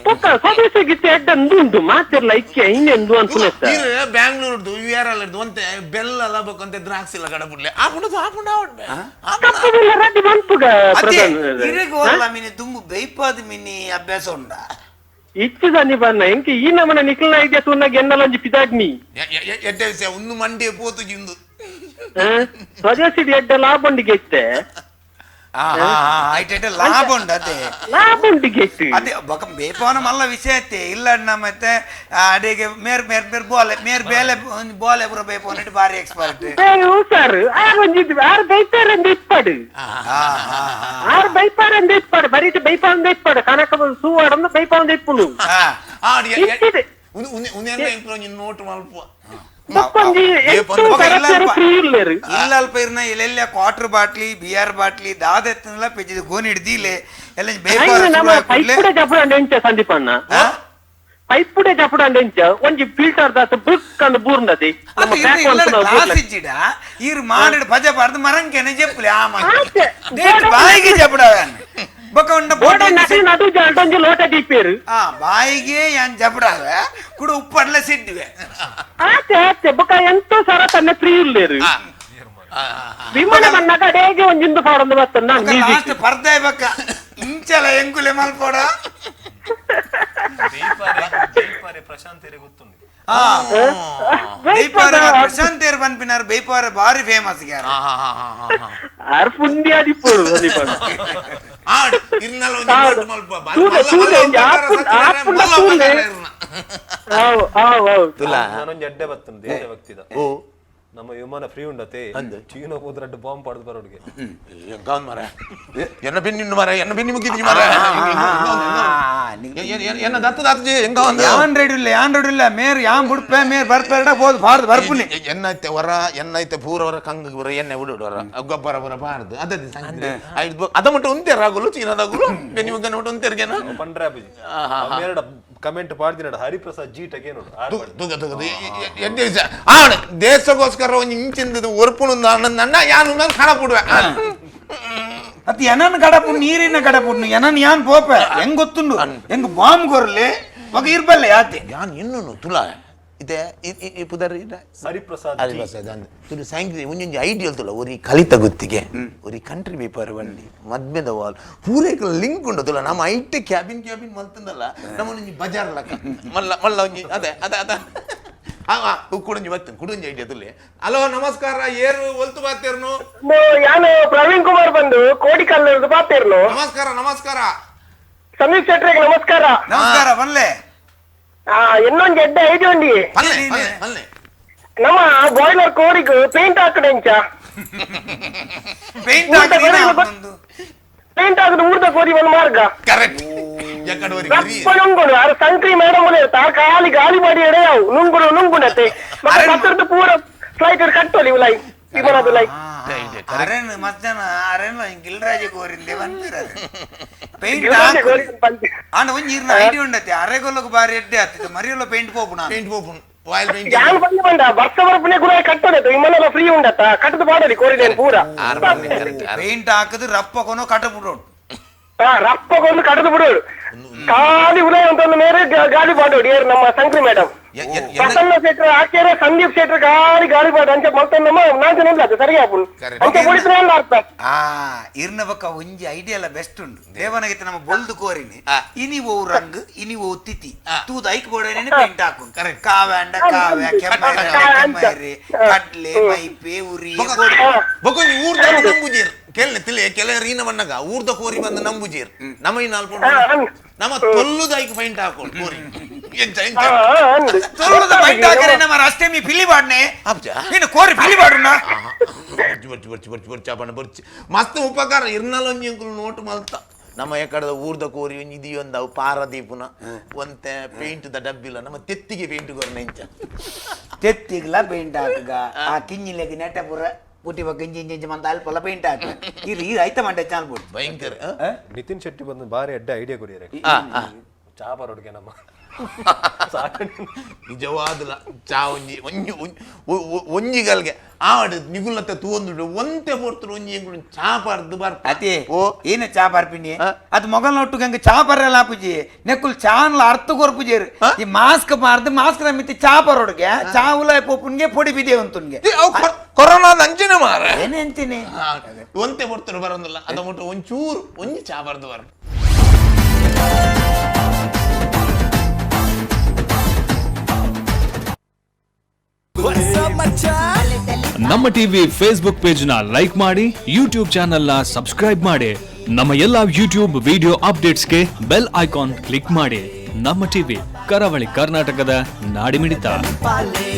ಸ್ವದೇಶಿ ಗಿತ್ತೆ ಎಡ್ಡ ಉಂಟು ಮಾತಿರ್ಲ ಇಕ್ಕೆ ಇನ್ನೆಂದು ಅನ್ಸುತ್ತೆ ಬ್ಯಾಂಗ್ಳೂರ್ದು you are L ಒಂತೆ ಬೆಲ್ಲ ಅಲ್ಲ ಬೇಕಂತೆ ದ್ರಾಕ್ಷಿ ಇಲ್ಲ ಕಡಬುಡ್ಲೆ ಆಪುಂಡು ಆಪುಂಡು ಆವಡ್ ಕಪ್ಪುದಿಲ್ಲ ರಡ್ಡಿ ಬಂಪುಗ ಇರಗೋಲ್ಲ ಮಿನಿ ತುಂಬು ಬೇಯ್ಪಾದ ಮಿನಿ ಅಭ್ಯಾಸ ಉಂಡ ಇಚ್ಚು ಸನ್ನಿ ಬನ್ನ ಎಂಕೆ ಈ ನಮನ ನಿಖಲ್ನ ಐಡಿಯಾ ತುನ್ನಾಗ ಎನ್ನಲೊಂಜಿ ಪಿದಾಗ್ನಿ ಎಡ್ಡೆ ವಿಷಯ ಒಂದು ಮಂಡೆ ಪೋತು ಜಿಂದು ಸ್ವದೇಶಿ ಎಡ್ಡ ಲಾಭಂಡಿಗೆ ಇತ್ತೆ ಲಾಭ ಉಂಡು ಅದೇ. ಲಾಭ ಉಂಟು ಗೆಟ್ಟು. ಅದೇ ಬೊಕ ಬೇಪವನ ಮಲ್ಲ ವಿಷಯ ಐತೆ ಇಲ್ಲ ನಮ್ಮ ಮತ್ತೆ ಅಡಿಗೆ ಮೇರ್ ಮೇರ್ ಮೇರ್ ಬೋಲೆ ಮೇರ್ ಬೇಲೆ ಬೋಲೆ ಪೂರ ಬೇಪವನ ಬಾರಿ ಎಕ್ಸ್ಪರ್ಟ್. ಸರ್ ಆರು ಒಂಜಿ ಆರು ಬೈಪಾರಂದ ಇಪ್ಪಡು, ಆರು ಬೈಪಾರಂದ ಇಪ್ಪಡು, ಬರೀಟ್ ಬೈಪಾಂದ ಇಪ್ಪಡು, ಕನಕ ಸೂವಾಡಂದು ಬೈಪಾಂದ ಇಪ್ಪುನು. ನೋಟ್ ಮಲ್ಪ ಇಲ್ಲಲ್ಪ ಇರ್ನ ಇಲ್ಲೆಲ್ಲ quarter bottle beer bottle ದಾದೆತ್ತನಲ್ಲ ಪೆಜ್ಜಿದ gonna ಹಿಡ್ದಿಲೆ ಎಲ್ಲ. ಪೈಪುಡೆ ಜಪುಡ ಎಂಚ ಸಂದೀಪಣ್ಣ, ಪೈಪುಡೆ ಜಪುಡ ಎಂಚ ಒಂಜಿ ಫಿಲ್ಟರ್ ದಾಸ ಬುಕ್ ಅಂದ್ ಬೂರ್ನದಿ. ಗ್ಲಾಸ್ ಇಜ್ಜಿಡ ಈರ್ ಮಾಡಿಡ್ ಪಜೆ ಪಾಡ್ದು ಮರಂಕೆನೆ ಜೆಪ್ಪುಲೆ ಆ ಬಾಯಿಗೆ ಜಪುಡ ಬೊಕ ಉಂಡ ನಡು ಜಾಲ್ಟೊಂಜಿ ಲೋಟ ದೀಪೇರು. ಆ ಬಾಯಿಗೆ ಯಾನ್ ಜಪುಡಾವೆ ಕುಡು ಉಪ್ಪಡ್ಲೆ ಸಿಡ್ಡುವೆ. ಆಚೆ ಆಚೆ ಬೊಕ ಎಂತ ಸರ ತನ್ನ ಫ್ರೀ ಇಲ್ಲೇರು ವಿಮಾನ ಬನ್ನಾಗ ಅಡೇಗೆ ಒಂಜಿಂದು ಪಾಡೊಂದು ಬರ್ತದೆ. ಲಾಸ್ಟ್ ಪರ್ದೆ ಬಕ್ಕ ಇಂಚಲ ಎಂಕುಲೆ ಮಲ್ಪೋಡ. ಪ್ರಶಾಂತ್ ಗೊತ್ತುಂಡು. ಪ್ರಶಾಂತ್ ಏರ್ ಪನ್ಪಿನಾರ್ ಬೇಪಾರ ಬಾರಿ ಫೇಮಸ್. ನಾನೊಂದು ಎಡ್ಡೆ ಬರ್ತದೆ ದೇಶಭಕ್ತಿದ. ನಮ್ಮ ವಿಮಾನ ಫ್ರೀ ಉಂಡತೆ ಚೀನಾ ಹೋದ್ರೆ ಅಡ್ಡು ಬಾಂಬ್ ಪಾಡ್ದು ಬರೋಡ್ಗೆ. ಮರ ಎನ್ನ ಬೆನ್ನಿ ಮರ ಎನ್ನ ಬೆನ್ನಿ ಮುಗಿದ್ರಿ ಮರ ಎನ್ನ ದತ್ತ ದತ್ತ ಹೆಂಗ ಯಾನ್ ರೆಡಿ ಇಲ್ಲ, ಯಾನ್ ರೆಡಿ ಇಲ್ಲ, ಮೇರ್ ಯಾನ್ ಬುಡ್ಪೆ ಮೇರ್ ಬರ್ಪೇಡ ಬೋದು ಬಾರ್ದು ಬರ್ಪುನಿ. ಎನ್ನೈತೆ ವರ ಎನ್ನೈತೆ ಪೂರ ವರ ಕಂಗ ಬರ ಎಣ್ಣೆ ಬಿಡು ವರ ಗೊಬ್ಬರ ಬರ ಬಾರ್ದು ಅದೇ ಅದ ಮಟ್ಟ ಉಂತೇರ್ ಆಗುಲು ಚೀನಾದಾಗುಲು ಬೆನ್ನಿ ಮುಗ್ಗನ ಮಟ್ಟ ಉಂತೇರ್ಗೆನ ಪಂಡ್ರೆ ಅಬುಜಿ ಮೇರಡ ಕಮೆಂಟ್ ಪಾಡ್ದಿನಡ ಹರಿಪ್ರಸಾದ್ ಜೀಟಕ್ಕೆ ನೋಡು. ದೇಶಕ್ಕೋಸ್ಕರ ಒಂಜಿ ಇಂಚಿಂದ ಒರ್ಪುನು ನನ್ನ ಯಾನು ನಾನು ಕಾಣಪುಡುವೆ. ಅದು ಎನನ್ ಕಡಪು ನೀರಿನ ಕಡಪುಡ್ನು ಎನನ್ ಯಾನ್ ಪೋಪೆ ಹೆಂಗ್ ಗೊತ್ತುಂಡು ಹೆಂಗ್ ಬಾಂಬ್ ಕೊರ್ಲಿ ಮಗ ಇರ್ಬಲ್ಲೆ ಯಾತೆ ಯಾನ್ ಇನ್ನೂ ತುಲಾ ಇದೆ ಈ ಪುದರ್ ಹರಿಪ್ರಸಾದ್ ಹರಿಪ್ರಸಾದ್ ಅಂದ್ ತುಳು ಸಾಯಂಕಾಲ ಒಂಜೊಂಜಿ ಐಡಿಯಲ್ ತುಲ ಒರಿ ಕಲಿತ ಗುತ್ತಿಗೆ ಒರಿ ಕಂಟ್ರಿ ಪೇಪರ್ ಬಂಡಿ ಮದ್ಮೆದ ವಾಲ್ ಪೂರೈಕಲ ಲಿಂಕ್ ಉಂಡು ತುಲ ನಮ್ಮ ಐಟ್ ಕ್ಯಾಬಿನ್ ಕ್ಯಾಬಿನ್ ಮಲ್ತಂದಲ್ಲ ನಮ್ಮ ಒಂಜಿ ಬಜಾರ್ ಲಕ್ಕ ಮಲ್ಲ ಮಲ್ಲ ಒಂಜಿ ಅದೇ ಅದೇ ಅದೇ ಕುಡಂಜಿ ಬರ್ತೇನೆ ಕುಡಂಜಿ ಐಡಿಯಾ ತುಲೆ. ಹಲೋ ನಮಸ್ಕಾರ, ಏರು ಒಲ್ತು ಬಾತೇರ್ನು? ಯಾನು ಪ್ರವೀಣ್ ಕುಮಾರ್ ಬಂದು ಕೋಡಿಕಲ್ ಬಾತೇರ್ನು. ನಮಸ್ಕಾರ ನಮಸ್ಕಾರ ಸಂದೀಪ್ ಶೆಟ್ರಿಗೆ ನಮಸ್ಕಾರ. ನಮಸ್ಕಾರ ಬನ್ಲೆ. ಇನ್ನೊಂದು ಎಡ್ಡೆ ಐದು ಉಂಡಿ ನಮ್ಮ ಬಾಯ್ಲರ್ ಕೋರಿಗ್ ಪೇಂಟ್ ಹಾಕಡೆಂಚ ಪೇಂಟ್ ಪೇಂಟ್ ಹಾಕದ ಊರ್ದ ಕೋರಿ ಒಂದು ಮಾರ್ಗ ಕರೆಕ್ಟ್. ನುಂಗುಡು ಆರು ಸಂಕ್ರಿ ಮೇಡಮ್ ತಾರ್ ಖಾಲಿ ಗಾಳಿ ಮಾಡಿ ಎಡೆಯಾವು ನುಂಗುಡು ನುಂಗುಣತೆ ಮತ್ತೆ ಪತ್ರದ ಪೂರ ಫ್ಲೈಟ್ ಕಟ್ಟೋಲಿ ಲೈ ವಿಮಾನದ ಲೈ ಅರೇನು ಮಧ್ಯಾಹ್ನ ಅರೇನು ಗಿಲ್ರಾಜ ಕೋರಿಂದೆ ಬಂದಿರ ಪೇಂಟ್ ಆಂಡ ಒಂಜಿ ಇರ್ನ ಐಡಿಯಾ ಉಂಡತೆ ಅರೆಗೊಲ್ಲಗ್ ಬಾರಿ ಎಡ್ಡೆ ಆಗ್ತದೆ ಮರಿಯಲ್ಲ ಪೇಂಟ್ ಪೋಪುಣ ಪೇಂಟ್ ಪೋಪುಣ ಯಾನ್ ಬಂದು ಬಂದ ಬರ್ಸ ಬರ್ಪನೆ ಗುರ ಕಟ್ಟೋದೆ ವಿಮಾನ ಫ್ರೀ ಉಂಡತ್ತ ಕಟ್ಟದು ಬಾಡಲಿ ಕೋರಿದೇನು ಪೂರ ಪೇಂಟ್ ಹಾಕದು ರಪ್ಪ ಕೊನೋ ಕಟ್ಟಬಿಡೋಡು. ರಪ್ಪಗೊಂದು ಕಡದು ಬಿಡೋಡು ಖಾಲಿ ಉದಯ ಅಂತ ಒಂದು ಮೇರೆ ಗಾಳಿ ಬಾಡೋಡು ಏರು ನಮ್ಮ ಸಂಕ್ರಿ ಮೇಡಮ್ ಪ್ರಸನ್ನ ಶೆಟ್ರ್ ಆಚಾರ್ಯ ಸಂದೀಪ್ ಶೆಟ್ರ್ ಗಾಳಿ ಗಾಳಿ ಬಾಡು ಅಂಚೆ ಮಲ್ತೊಂದಮ್ಮ ನಾಂಚನೆ ಇಲ್ಲ ಅದು ಸರಿ ಆಪುಂಡು ಅಂಚೆ ಪೊಲೀಸ್ರೆ ಎಲ್ಲ ಅರ್ಥ. ಆ ಇರ್ನ ಬಕ್ಕ ಒಂಜಿ ಐಡಿಯಾ ಎಲ್ಲ ಬೆಸ್ಟ್ ಉಂಡು ದೇವನಗಿತ್ತ ನಮ್ಮ ಬೊಲ್ದು ಕೋರಿನಿ ಇನಿ ಓ ರಂಗ್ ಇನಿ ಓ ತಿಥಿ ತೂದು ಐಕ್ ಬೋಡೇನೆ ಪೇಂಟ್ ಹಾಕು ಕಾವ್ಯಾಂಡ ಕಾವ್ಯ ಕೆಮ್ಮೈರಿ ಕಡ್ಲೆ ಮೈಪೆ ಉರಿ ಬೊಕೊಂಜಿ ಊರ್ದ ನಂಬುಜೀರ್ ಕೆಲ್ನೆ ತಿಳಿ ಕೆಲ ರೀನ ಬಣ್ಣಗ ಊರ್ದ ಕೋರಿ ಬಂದು ನಂಬುಜೀರ್ ನಮ್ಮ ಈ ನಾಲ್ಕು ನಮ್ಮ ತೊಲ್ಲುದಾಯ್ಕ ಪೈಂಟ್ ಹಾಕೊಂಡು ಕೋರಿ ತೊಲ್ಲುದ ಪೈಂಟ್ ಹಾಕರೆ ನಮ್ಮ ಅಷ್ಟೇಮಿ ಪಿಲಿ ಬಾಡ್ನೆ ನೀನು ಕೋರಿ ಪಿಲಿ ಬಾಡುನ ಬೊಚ್ಚು ಬೊಚ್ಚು ಬೊಚ್ಚು ಬೊಚ್ಚು ಬಣ್ಣ ಬೊಚ್ಚು ಮಸ್ತ್ ಉಪಕಾರ ಇರ್ನಲೊಂಜಿ ಅಂಕುಲು ನೋಟು ಮಲ್ತ ನಮ್ಮ ಎಕಡದ ಊರ್ದ ಕೋರಿ ಒಂಜಿ ಇದೆಯೊಂದು ಅವು ಪಾರದೀಪುನ ಒಂತೆ ಪೇಂಟ್ ದ ಡಬ್ಬಿಲ್ಲ ನಮ್ಮ ತೆತ್ತಿಗೆ ಪೇಂಟ್ ಕೊರ್ನ ಇಂಚ ತೆತ್ತಿಗ್ಲ ಪೇಂಟ್ ಹಾಕುಗ ಆ ಕಿಂಜಿಲೆಗ್ ನೆಟ ಪೂರ ಪುಟಿ ಬಗ್ಗ ಇಂಜಿ ಇಂಜಿ ಇಂಜಿ ಮಂತ ಅಲ್ಪಲ ಪೇಂಟ್ ಹಾಕ ಇರು ಇರು ಐತ ಮಂಡೆ ಚಾಲ್ ಬಿಡು ಭಯಂಕರ. ನಿತಿನ್ ಶೆಟ್ಟಿ ಬಂದು ಬಾರಿ ಎಡ್ಡೆ ಐಡಿಯಾ ಕೊರಿಯರೆ ಚಾ ಬರೋಡ್ಗೆ ನಮ್ಮ ನಿಜವಾದಲ ಚಾ ಒಂಜಿ ಒಂಜಿ ಒಂಜಿ ಗಲ್ಗೆ ಆವಡ್ ನಿಗುಲತ್ತೆ ತೂವೊಂದುಂಡು ಒಂತೆ ಪೊರ್ತುಡು ಒಂಜಿ ಎಂಕುಲು ಚಾ ಪಾರ್ದು ಬರ್ಪ ಅತಿ ಓ ಏನ ಚಾ ಪಾರ್ಪಿನಿ ಅದು ಮೊಗಲ್ ನೊಟ್ಟು ಗಂಗೆ ಚಾ ಪರ್ರಲ್ಲ ಆಪುಜಿ ನೆಕ್ಕುಲ್ ಚಾನ್ಲ ಅರ್ಥ ಕೊರ್ಪುಜೇರು ಈ ಮಾಸ್ಕ್ ಮಾರ್ದು ಮಾಸ್ಕ್ ನಮಿತಿ ಚಾ ಪರೋಡ್ಗೆ ಚಾ ಉಲಾಯ್ ಪೋಪುನ್ಗೆ ಪೊಡಿ ಬಿದೆ ಉಂತುನ್ಗೆ ಕೊರೋನಾದ ಅಂಚಿನ ಮಾರ ಏನೇ ಅಂತೀನಿ ಒಂತೆ ಪೊರ್ತುಡು ಬರೋದಿಲ್ಲ ಅದ ಮುಟ್ಟು ಒಂಚೂರು ಒಂಜಿ ಚಾ ಬರ್ದು ಬರ್ಪ. What's up, ಮಚ್ಚಾ? ನಮ್ಮ ಟಿವಿ ಫೇಸ್ಬುಕ್ ಪೇಜ್ ನ ಲೈಕ್ ಮಾಡಿ, ಯೂಟ್ಯೂಬ್ ಚಾನೆಲ್ ನ ಸಬ್ಸ್ಕ್ರೈಬ್ ಮಾಡಿ. ನಮ್ಮ ಎಲ್ಲಾ ಯೂಟ್ಯೂಬ್ ವಿಡಿಯೋ ಅಪ್ಡೇಟ್ಸ್ಗೆ ಬೆಲ್ ಐಕಾನ್ ಕ್ಲಿಕ್ ಮಾಡಿ. ನಮ್ಮ ಟಿವಿ, ಕರಾವಳಿ ಕರ್ನಾಟಕದ ನಾಡಿಮಿಡಿತ. ಪಾಲೆ.